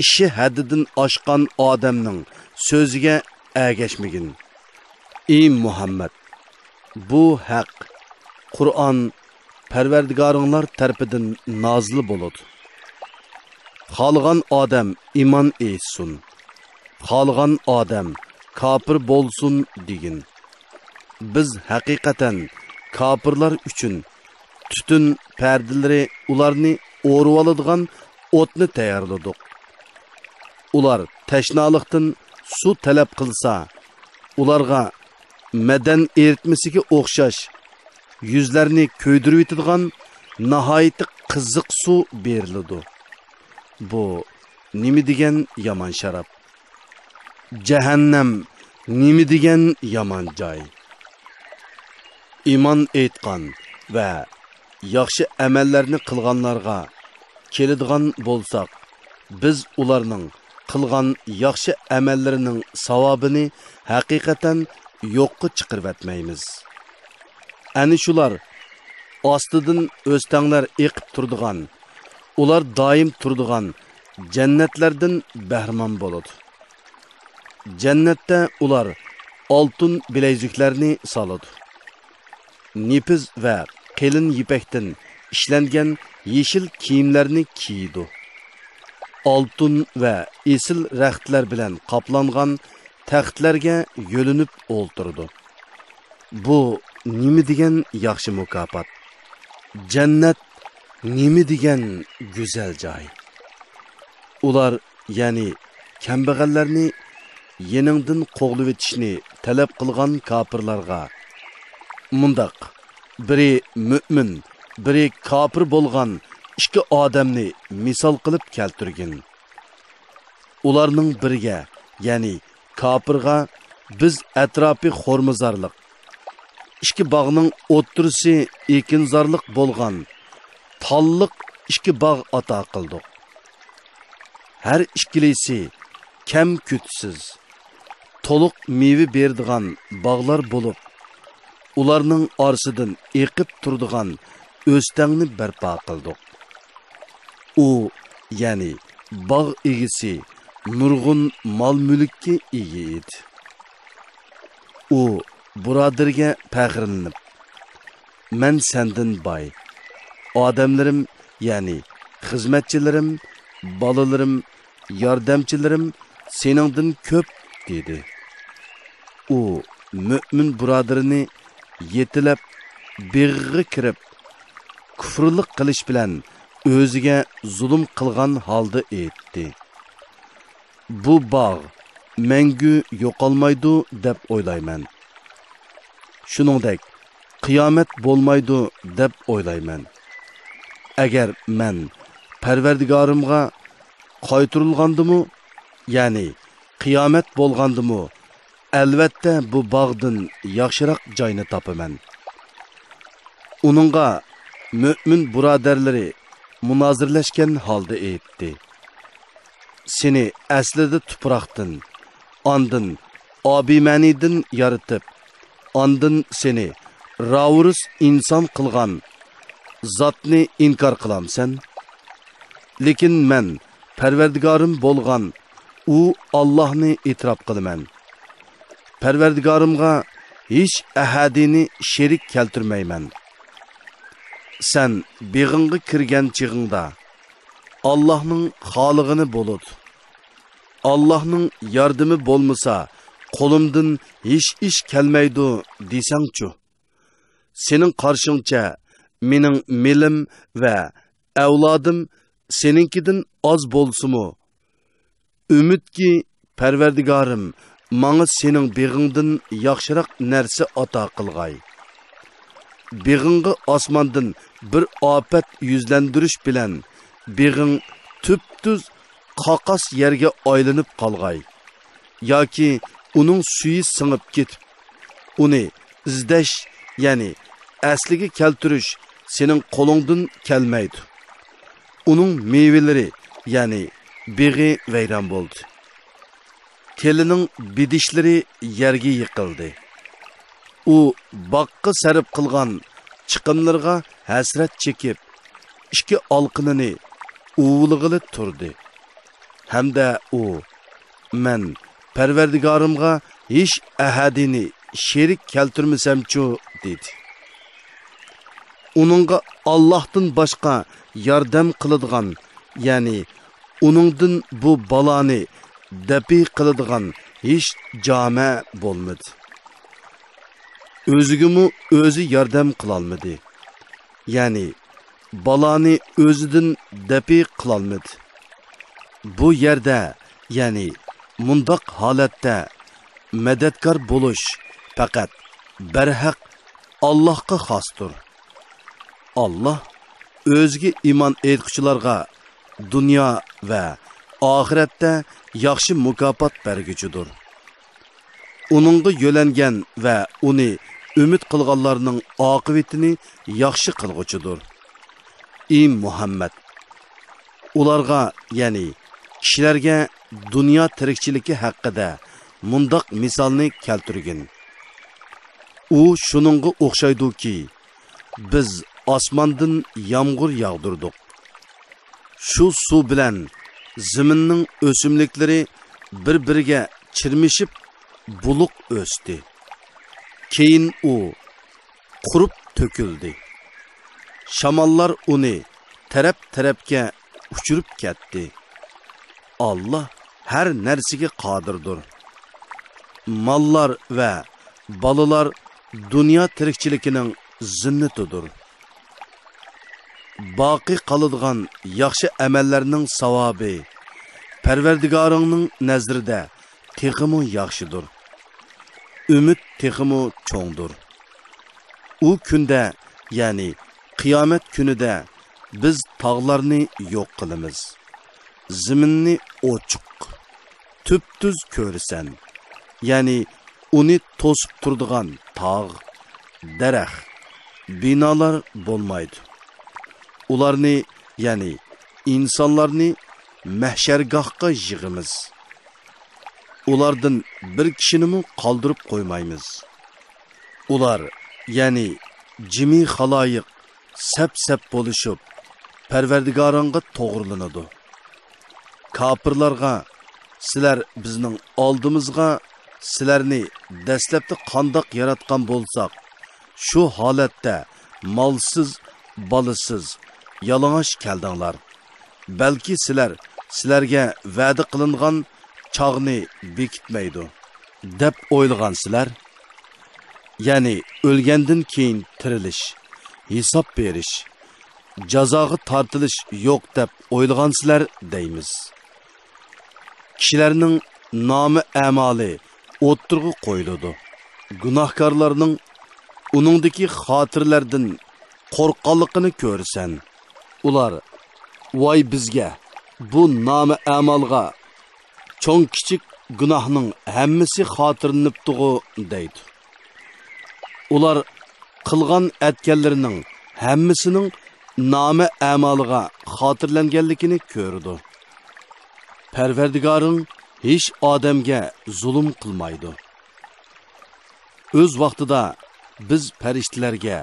ئىشى ھەددىدىن ئاشقان ئادەمنىڭ سۆزىگە ئەگەشمىگىن. ئى مۇھەممەد! بۇ ھەق، قۇرئان، پەرۋەردىگارىڭلار تەرىپىدىن نازىل بولىدۇ. خالىغان ئادەم ئىمان ئېيتسۇن، خالىغان ئادەم كاپىر بولسۇن دېگىن. بىز ھەقىقەتەن كاپىرلار ئۈچۈن تۈتۈن پەردىلىرى، ئۇلارنى ئورىۋالىدىغان ئوتنى تەييارلىدۇق. ئۇلار تەشنالىقتىن سۇ تەلەپ قىلسا، ئۇلارغا مەدەن ئېرىتمىسىگە ئوخشاش يۈزلەرنى كۆيدۈرۈۋېتىدىغان ناھايىتى قىزىق سۇ بېرىلىدۇ. بۇ نېمە دېگەن يامان شاراب! جەھەننەم نېمە دېگەن يامان جاي! ئىمان ئېيتقان ۋە ياخشى ئەمەللەرنى قىلغانلارغا كېلىدىغان بولساق، بىز ئۇلارنىڭ قىلغان ياخشى ئەمەللىرىنىڭ ساۋابىنى ھەقىقەتەن يوققا چىقىرىۋەتمەيمىز. ئەنە شۇلار ئاستىدىن ئۆستەڭلەر ئېقىپ تۇرىدىغان، ئۇلار دائىم تۇرىدىغان جەننەتلەردىن بەھرىمەن بولىدۇ. جەننەتتە ئۇلار ئالتۇن بىلەيزۈكلەرنى سالىدۇ. نېپىز ۋە قېلىن يىپەكتىن ئىشلەنگەن يېشىل كىيىملەرنى كىيىدۇ. ئالتۇن ۋە ئېسىل رەختلەر بىلەن قاپلانغان تەختلەرگە يۆلىنىپ ئولتۇرىدۇ. بۇ نېمە دېگەن ياخشى مۇكاپات! جەننەت نېمە دېگەن گۈزەل جاي! ئۇلار، يەنى كەمبەغەللەرنى يېنىڭدىن قوغلىۋېتىشنى تەلەپ قىلغان كاپىرلارغا مۇنداق بىرى مۆمىن، بىرى كاپىر بولغان ئىككى ئادەمنى مىسال قىلىپ كەلتۈرگىن. ئۇلارنىڭ بىرىگە، يەنى كاپىرغا، بىز ئەتراپى خورمىزارلىق، ئىككى باغنىڭ ئوتتۇرىسى ئېكىنزارلىق بولغان تاللىق ئىككى باغ ئاتا قىلدۇق. ھەر ئىككىلىسى كەم-كۈتسىز، تولۇق مېۋە بېرىدىغان باغلار بولۇپ، ئۇلارنىڭ ئارىسىدىن ئېقىپ تۇرىدىغان ئۆستەڭنى بەرپا قىلدۇق. ئۇ، يەنى باغ ئىگىسى نۇرغۇن مال-مۈلۈككە ئىگە ئىدى. ئۇ بۇرادىرىگە پەخىرلىنىپ، مەن سەندىن باي. ئادەملىرىم، يەنى خىزمەتچىلىرىم، بالىلىرىم، ياردەمچىلىرىم سېنىڭدىن كۆپ» دېدى. ئۇ مۆمىن بۇرادىرىنى يېتىلەپ، بېغىغا كىرىپ، كۇفرلۇق قىلىش بىلەن ئۆزىگە زۇلۇم قىلغان ھالدا ئېيتتى: «بۇ باغ مەڭگۈ يوقالمايدۇ دەپ ئويلايمەن. شۇنىڭدەك قىيامەت بولمايدۇ دەپ ئويلايمەن. ئەگەر مەن پەرۋەردىگارىمغا قايتۇرۇلغاندىمۇ، يەنى قىيامەت بولغاندىمۇ، ئەلۋەتتە بۇ باغدىن ياخشىراق جاينى تاپىمەن.» ئۇنىڭغا مۆمىن بۇرادەرلىرى مۇنازىرىلەشكەن ھالدا ئېيتتى: «سېنى ئەسلىدە تۇپراقتىن، ئاندىن ئابىمەنىدىن يارىتىپ، ئاندىن سېنى راۋۇرۇس ئىنسان قىلغان زاتنى ئىنكار قىلامسەن؟ لېكىن مەن پەرۋەردىگارىم بولغان ئۇ ئاللاھنى ئېتىراپ قىلىمەن. پەرۋەردىگارىمغا ھېچ ئەھەدىنى شېرىك كەلتۈرمەيمەن. سەن بېغىڭغا كىرگەن چېغىڭدا، ئاللاھنىڭ خالىغىنى بولۇت، ئاللاھنىڭ ياردىمى بولمىسا، قولۇمدىن ھېچ ئىش كەلمەيدۇ دېسەڭچۇ؟ سېنىڭ قارىشىڭچە، مېنىڭ مېلىم ۋە ئەۋلادىم سېنىڭكىدىن ئاز بولسىمۇ، ئۈمىدكى پەرۋەردىگارىم ماڭا سېنىڭ بېغىڭدىن ياخشىراق نەرسە ئاتا قىلغاي. بېغىڭغا ئاسماندىن بىر ئاپەت يۈزلەندۈرۈش بىلەن بېغىڭ تۈپتۈز قاقاس يەرگە ئايلىنىپ قالغاي. ياكى ئۇنىڭ سۈيى سىڭىپ كېتىپ، ئۇنى ئىزدەش، يەنى ئەسلىگە كەلتۈرۈش سېنىڭ قولۇڭدىن كەلمەيدۇ. ئۇنىڭ مېۋىلىرى، يەنى بېغى ۋەيران بولدى. تېلىنىڭ بېدىشلىرى يەرگە يىقىلدى. ئۇ باغقا سەرپ قىلغان چىقىملىرىغا ھەسرەت چېكىپ، ئىككى ئالىقىنىنى ئۇۋۇلىغىلى تۇردى. ھەمدە ئۇ: «مەن پەرۋەردىگارىمغا ھېچ ئەھەدىنى شېرىك كەلتۈرمىسەمچۇ؟» دېدى. ئۇنىڭغا ئاللاھتىن باشقا ياردەم قىلىدىغان، يەنى ئۇنىڭدىن بۇ بالانى دەپئى قىلىدىغان ھېچ جامە بولمىدى. ئۆزىگىمۇ ئۆزى ياردەم قىلالمىدى. يەنى بالانى ئۆزىدىن دەپئى قىلالمىدى. بۇ يەردە، يەنى مۇنداق ھالەتتە مەدەتكار بولۇش پەقەت بەرھەق ئاللاھقا خاستۇر. ئاللاھ ئۆزىگە ئىمان ئېيتقۇچىلارغا دۇنيا ۋە ئاخىرەتتە ياخشى مۇكاپات بەرگۈچىدۇر. ئۇنىڭغا يۆلەنگەن ۋە ئۇنى ئۈمىد قىلغانلارنىڭ ئاقىۋىتىنى ياخشى قىلغۇچىدۇر. ئى مۇھەممەد! ئۇلارغا، يەنى كىشىلەرگە دۇنيا تىرىكچىلىكى ھەققىدە مۇنداق مىسالنى كەلتۈرگىن. ئۇ شۇنىڭغا ئوخشايدۇكى، بىز ئاسماندىن يامغۇر ياغدۇردۇق. شۇ سۇ بىلەن زېمىننىڭ ئۆسۈملۈكلىرى بىر-بىرىگە چىرمىشىپ بۇلۇق ئۆستى. كېيىن ئۇ قۇرۇپ تۆكۈلدى. شاماللار ئۇنى تەرەپ-تەرەپكە ئۇچۇرۇپ كەتتى. ئاللاھ ھەر نەرسىگە قادىردۇر. ماللار ۋە بالىلار دۇنيا تىرىكچىلىكىنىڭ زىننىتىدۇر. باقىي قالىدىغان ياخشى ئەمەللەرنىڭ ساۋابى پەرۋەردىگارىڭنىڭ نەزىرىدە تېخىمۇ ياخشىدۇر. ئۈمىد تېخىمۇ چوڭدۇر. ئۇ كۈندە، يەنى قىيامەت كۈنىدە بىز تاغلارنى يوق قىلىمىز. زېمىننى ئوچۇق، تۈپتۈز كۆرىسەن. يەنى ئۇنى توسۇپ تۇرىدىغان تاغ، دەرەخ، بىنالار بولمايدۇ. ئۇلارنى، يەنى ئىنسانلارنى مەھشەرگاھقا يىغىمىز. ئۇلاردىن بىر كىشىنىمۇ قالدۇرۇپ قويمايمىز. ئۇلار، يەنى جىمى خالايىق سەپ-سەپ بولۇشۇپ، پەرۋەردىگارىڭغا توغرىلىنىدۇ. كاپىرلارغا: «سىلەر بىزنىڭ ئالدىمىزغا سىلەرنى دەسلەپتە قانداق ياراتقان بولساق، شۇ ھالەتتە مالسىز، بالىسىز، يالىڭاچ كەلدىڭلار. بەلكى سىلەر سىلەرگە ۋەدە قىلىنغان چاغنى بېكىتمەيدۇ، دەپ ئويلىغانسىلەر؟ يەنى ئۆلگەندىن كېيىن تىرىلىش، ھېساب بېرىش، جازاغا تارتىلىش يوق دەپ ئويلىغانسىلەر دەيمىز. كىشىلەرنىڭ نامە ئەمالى ئوتتۇرىغا قويۇلىدۇ. گۇناھكارلارنىڭ ئۇنىڭدىكى خاتىرىلەردىن قورققانلىقىنى كۆرىسەن. ئۇلار، ۋاي بىزگە، بۇ نامە ئەمالغا چوڭ كىچىك گۇناھنىڭ ھەممىسى خاتىرىلىنىپتىغۇ دەيدۇ. ئۇلار قىلغان ئەتكەنلىرىنىڭ ھەممىسىنىڭ نامە ئەمالىغا خاتىرىلەنگەنلىكىنى كۆرىدۇ. پەرۋەردىگارىڭ ھېچ ئادەمگە زۇلۇم قىلمايدۇ. ئۆز ۋاقتىدا بىز پەرىشتىلەرگە،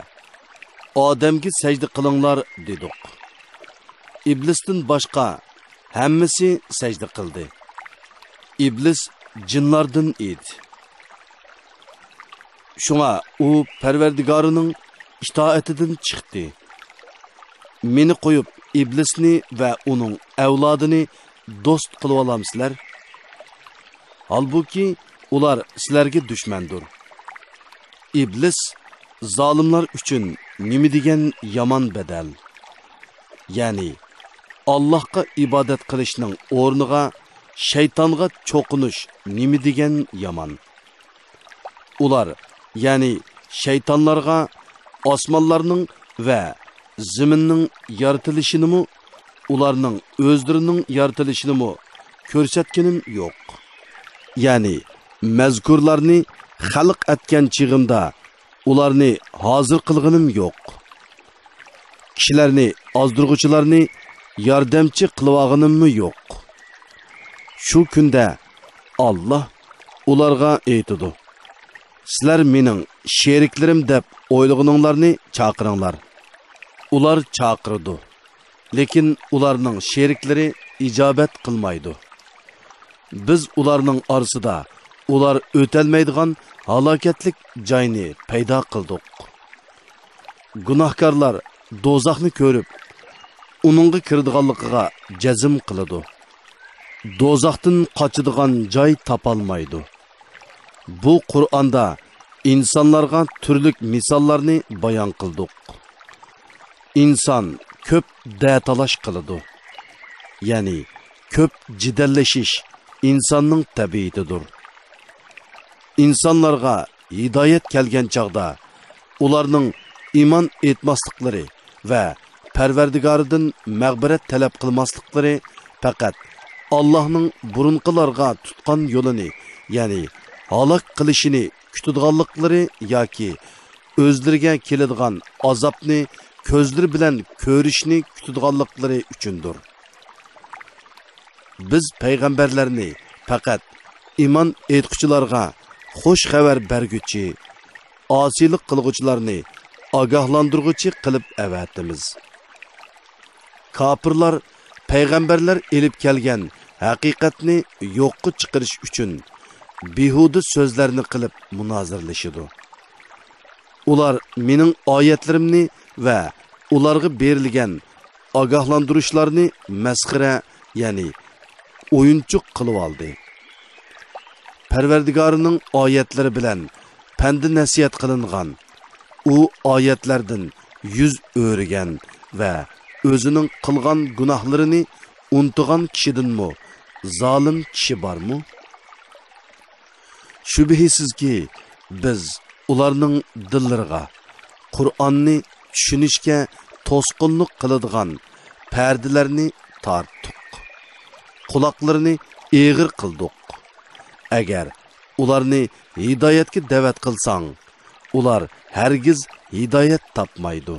ئادەمگە سەجدە قىلىڭلار دېدۇق. ئىبلىستىن باشقا ھەممىسى سەجدە قىلدى. ئىبلىس جىنلاردىن ئىدى. شۇڭا ئۇ پەرۋەردىگارىنىڭ ئىتائىتىدىن چىقتى. مېنى قويۇپ، ئىبلىسنى ۋە ئۇنىڭ ئەۋلادىنى دوست قىلىۋالامسىلەر؟ ھالبۇكى، ئۇلار سىلەرگە دۈشمەندۇر. ئىبلىس زالىملار ئۈچۈن نېمە دېگەن يامان بەدەل! يەنى، ئاللاھقا ئىبادەت قىلىشنىڭ ئورنىغا شەيتانغا چوقۇنۇش نېمە دېگەن يامان! ئۇلار، يەنى شەيتانلارغا ئاسمانلارنىڭ ۋە زېمىننىڭ يارىتىلىشىنىمۇ، ئۇلارنىڭ ئۆزلىرىنىڭ يارىتىلىشىنىمۇ كۆرسەتكىنىم يوق. يەنى مەزكۇرلارنى خەلق ئەتكەن چېغىمدا ئۇلارنى ھازىر قىلغىنىم يوق. كىشىلەرنى ئازدۇرغۇچىلارنى ياردەمچى قىلىۋالغىنىممۇ يوق. شۇ كۈندە ئاللاھ ئۇلارغا ئېيتىدۇ، سىلەر مېنىڭ شېرىكلىرىم دەپ ئويلىغىنىڭلارنى چاقىرىڭلار. ئۇلار چاقىرىدۇ، لېكىن ئۇلارنىڭ شېرىكلىرى ئىجابەت قىلمايدۇ. بىز ئۇلارنىڭ ئارىسىدا ئۇلار ئۆتەلمەيدىغان ھالاكەتلىك جاينى پەيدا قىلدۇق. گۇناھكارلار دوزاخنى كۆرۈپ، ئۇنىڭغا كىرىدىغانلىقىغا جەزم قىلىدۇ. دوزاختىن قاچىدىغان جاي تاپالمايدۇ. بۇ قۇرئاندا ئىنسانلارغا تۈرلۈك مىساللارنى بايان قىلدۇق. ئىنسان كۆپ دەتالاش قىلىدۇ. يەنى كۆپ جېدەللىشىش ئىنساننىڭ تەبىئىتىدۇر. ئىنسانلارغا ھىدايەت كەلگەن چاغدا، ئۇلارنىڭ ئىمان ئېيتماسلىقلىرى ۋە پەرۋەردىگارىدىن مەغپىرەت تەلەپ قىلماسلىقلىرى پەقەت ئاللاھنىڭ بۇرۇنقىلارغا تۇتقان يولىنى، يەنى ھالاك قىلىشىنى كۈتىدىغانلىقلىرى ياكى ئۆزلىرىگە كېلىدىغان ئازابنى كۆزلىرى بىلەن كۆرۈشنى كۈتىدىغانلىقلىرى ئۈچۈندۇر. بىز پەيغەمبەرلەرنى پەقەت ئىمان ئېيتقۇچىلارغا خۇش خەۋەر بەرگۈچى، ئاسىيلىق قىلغۇچىلارنى ئاگاھلاندۇرغۇچى قىلىپ ئەۋەتىمىز. كاپىرلار پەيغەمبەرلەر ئېلىپ كەلگەن ھەقىقەتنى يوققا چىقىرىش ئۈچۈن بىھۇدە سۆزلەرنى قىلىپ مۇنازىرىلىشىدۇ. ئۇلار مېنىڭ ئايەتلىرىمنى ۋە ئۇلارغا بېرىلگەن ئاگاھلاندۇرۇشلارنى مەسخىرە، يەنى ئويۇنچۇق قىلىۋالدى. پەرۋەردىگارىنىڭ ئايەتلىرى بىلەن پەندى نەسىھەت قىلىنغان، ئۇ ئايەتلەردىن يۈز ئۆرۈگەن ۋە ئۆزىنىڭ قىلغان گۇناھلىرىنى ئۇنتۇغان كىشىدىنمۇ زالىم كىشى بارمۇ؟ شۈبھىسىزكى، بىز ئۇلارنىڭ دىللىرىغا قۇرئاننى چۈشىنىشكە توسقۇنلۇق قىلىدىغان پەردىلەرنى تارتتۇق، قۇلاقلىرىنى ئېغىر قىلدۇق. ئەگەر ئۇلارنى ھىدايەتكە دەۋەت قىلساڭ، ئۇلار ھەرگىز ھىدايەت تاپمايدۇ.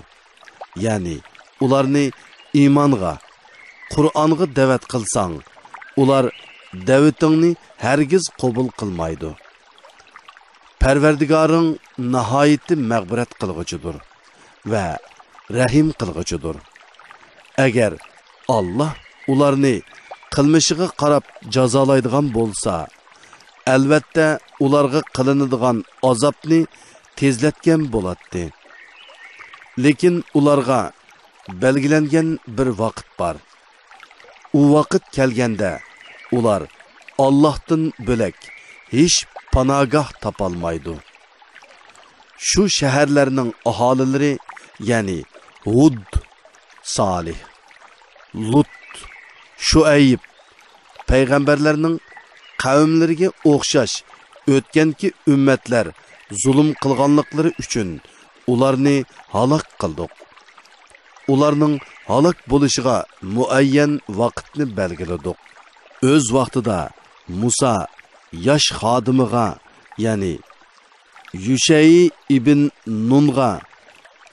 يەنى ئۇلارنى ئىمانغا، قۇرئانغا دەۋەت قىلساڭ، ئۇلار دەۋىتىڭنى ھەرگىز قوبۇل قىلمايدۇ. پەرۋەردىگارىڭ ناھايىتى مەغپىرەت قىلغۇچىدۇر ۋە رەھىم قىلغۇچىدۇر. ئەگەر ئاللاھ ئۇلارنى قىلمىشىغا قاراپ جازالايدىغان بولسا، ئەلۋەتتە ئۇلارغا قىلىنىدىغان ئازابنى تېزلەتكەن بولاتتى. لېكىن ئۇلارغا بەلگىلەنگەن بىر ۋاقىت بار. ئۇ ۋاقىت كەلگەندە، ئۇلار ئاللاھتىن بۆلەك ھېچ پاناگاھ تاپالمايدۇ. شۇ شەھەرلەرنىڭ ئاھالىلىرى، يەنى ھۇد، سالىھ، لۇت، شۇئەيب پەيغەمبەرلەرنىڭ قەۋملىرىگە ئوخشاش ئۆتكەنكى ئۈممەتلەر زۇلۇم قىلغانلىقلىرى ئۈچۈن ئۇلارنى ھالاك قىلدۇق. ئۇلارنىڭ ھالاك بولۇشىغا مۇئەييەن ۋاقىتنى بەلگىلىدۇق. ئۆز ۋاقتىدا مۇسا ياش خادىمىغا، يەنى يۈشەي ئىبن نۇنغا،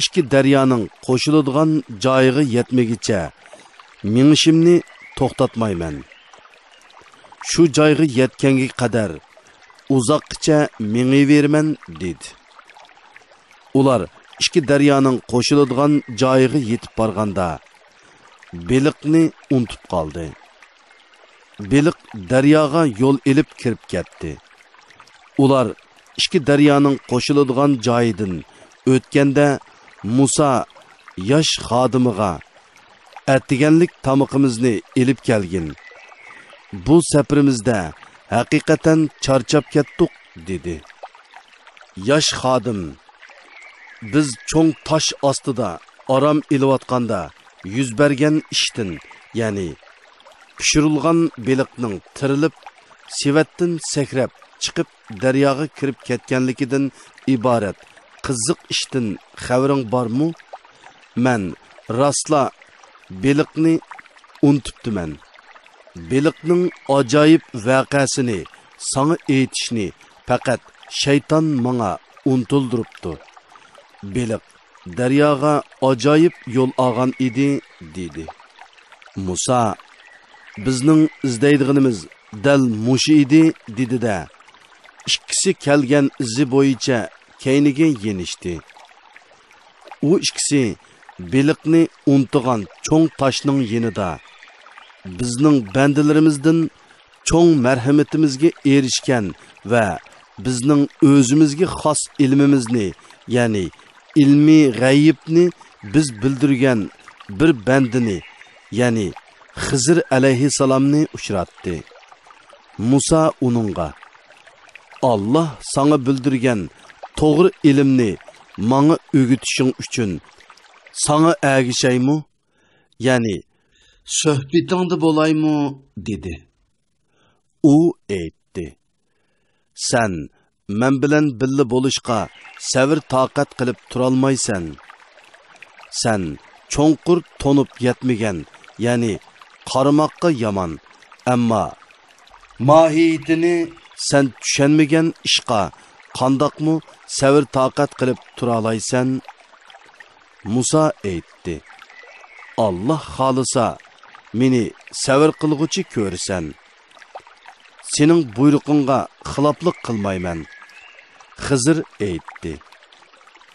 ئىككى دەريانىڭ قوشۇلىدىغان جايىغا يەتمىگىچە مېڭىشىمنى توختاتمايمەن. شۇ جايغا يەتكەنگە قەدەر ئۇزاققىچە مېڭىۋېرىمەن، دېدى. ئۇلار ئىككى دەريانىڭ قوشۇلىدىغان جايىغا يېتىپ بارغاندا، بېلىقنى ئۇنتۇپ قالدى. بېلىق دەرياغا يول ئېلىپ كىرىپ كەتتى. ئۇلار ئىككى دەريانىڭ قوشۇلىدىغان جايىدىن ئۆتكەندە، مۇسا ياش خادىمىغا، «ئەتىگەنلىك تامىقىمىزنى ئېلىپ كەلگىن. بۇ سەپىرىمىزدە ھەقىقەتەن چارچاپ كەتتۇق» دېدى. ياش خادىم، «بىز چوڭ تاش ئاستىدا ئارام ئېلىۋاتقاندا يۈز بەرگەن ئىشتىن، يەنى پىشۇرۇلغان بېلىقنىڭ تىرىلىپ، سېۋەتتىن سەكرەپ چىقىپ، دەرياغا كىرىپ كەتكەنلىكىدىن ئىبارەت قىزىق ئىشتىن خەۋىرىڭ بارمۇ؟ مەن راستلا بېلىقنى ئۇنتۇپتىمەن. بېلىقنىڭ ئاجايىپ ۋەقەسىنى ساڭا ئېيتىشنى پەقەت شەيتان ماڭا ئۇنتۇلدۇرۇپتۇ. بېلىق دەرياغا ئاجايىپ يول ئالغان ئىدى» دېدى. مۇسا، «بىزنىڭ ئىزدەيدىغىنىمىز دەل مۇشۇ ئىدى» دېدى-دە، ئىككىسى كەلگەن ئىزى بويىچە كەينىگە يېنىشتى. ئۇ ئىككىسى بېلىقنى ئۇنتۇغان چوڭ تاشنىڭ يېنىدا، بىزنىڭ بەندىلىرىمىزدىن چوڭ مەرھىمىتىمىزگە ئېرىشكەن ۋە بىزنىڭ ئۆزىمىزگە خاس ئىلمىمىزنى، يەنى ئىلمى غەيىبنى بىز بىلدۈرگەن بىر بەندىنى، يەنى خىزىر ئەلەيھىسسالامنى ئۇچراتتى. مۇسا ئۇنىڭغا، «ئاللاھ ساڭا بىلدۈرگەن توغرا ئىلىمنى ماڭا ئۆگىتىشىڭ ئۈچۈن ساڭا ئەگىشەيمۇ؟ يەنى سۆھبىتىڭدە بولايمۇ؟» دېدى. ئۇ ئېيتتى، «سەن مەن بىلەن بىللە بولۇشقا سەۋر-تاقەت قىلىپ تۇرالمايسەن. سەن چوڭقۇر تونۇپ يەتمىگەن، يەنى قارىماققا يامان، ئەمما ماھىيىتىنى سەن چۈشەنمىگەن ئىشقا قانداقمۇ سەۋر-تاقەت قىلىپ تۇرالايسەن؟» مۇسا ئېيتتى، «ئاللاھ خالىسا، مېنى سەۋر قىلغۇچى كۆرىسەن. سېنىڭ بۇيرۇقۇڭغا خىلاپلىق قىلمايمەن.» خىزىر ئېيتتى،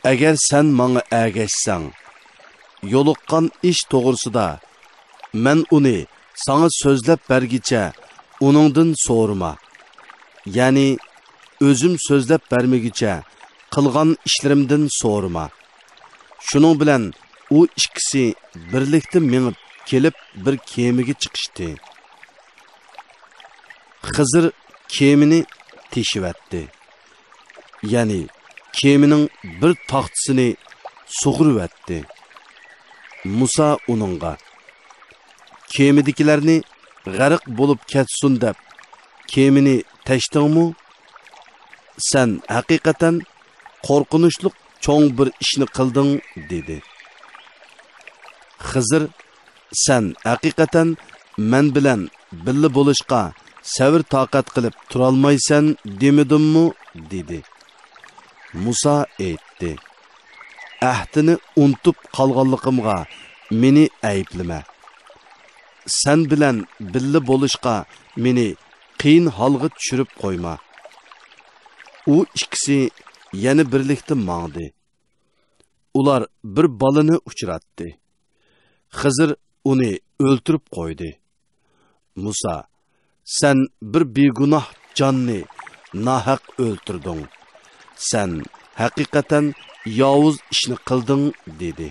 «ئەگەر سەن ماڭا ئەگەشسەڭ، يولۇققان ئىش توغرىسىدا مەن ئۇنى ساڭا سۆزلەپ بەرگىچە ئۇنىڭدىن سورىما. يەنى ئۆزۈم سۆزلەپ بەرمىگۈچە قىلغان ئىشلىرىمدىن سورىما.» شۇنىڭ بىلەن ئۇ ئىككىسى بىرلىكتە مېڭىپ كېلىپ، بىر كېمىگە چىقىشتى. خىزىر كېمىنى تېشىۋەتتى. يەنى كېمىنىڭ بىر تاختىسىنى سۇغۇرۇۋەتتى. مۇسا ئۇنىڭغا، «كېمىدىكىلەرنى غەرق بولۇپ كەتسۇن دەپ، كېمىنى تەشتىڭمۇ؟ سەن ھەقىقەتەن قورقۇنچلۇق چوڭ بىر ئىشنى قىلدىڭ» دېدى. خىزىر، «سەن ھەقىقەتەن مەن بىلەن بىللە بولۇشقا سەۋر-تاقەت قىلىپ تۇرالمايسەن دېمىدىممۇ؟» دېدى. مۇسا ئېيتتى، «ئەھدىنى ئۇنتۇپ قالغانلىقىمغا مېنى ئەيىبلىمە. سەن بىلەن بىللە بولۇشقا مېنى قىيىن ھالغا چۈشۈرۈپ قويما.» ئۇ ئىككىسى يەنە بىرلىكتە ماڭدى. ئۇلار بىر بالىنى ئۇچراتتى. خىزىر ئۇنى ئۆلتۈرۈپ قويدى. مۇسا، «سەن بىر بىگۇناھ جاننى ناھەق ئۆلتۈردۈڭ. سەن ھەقىقەتەن ياۋۇز ئىشنى قىلدىڭ، دېدى.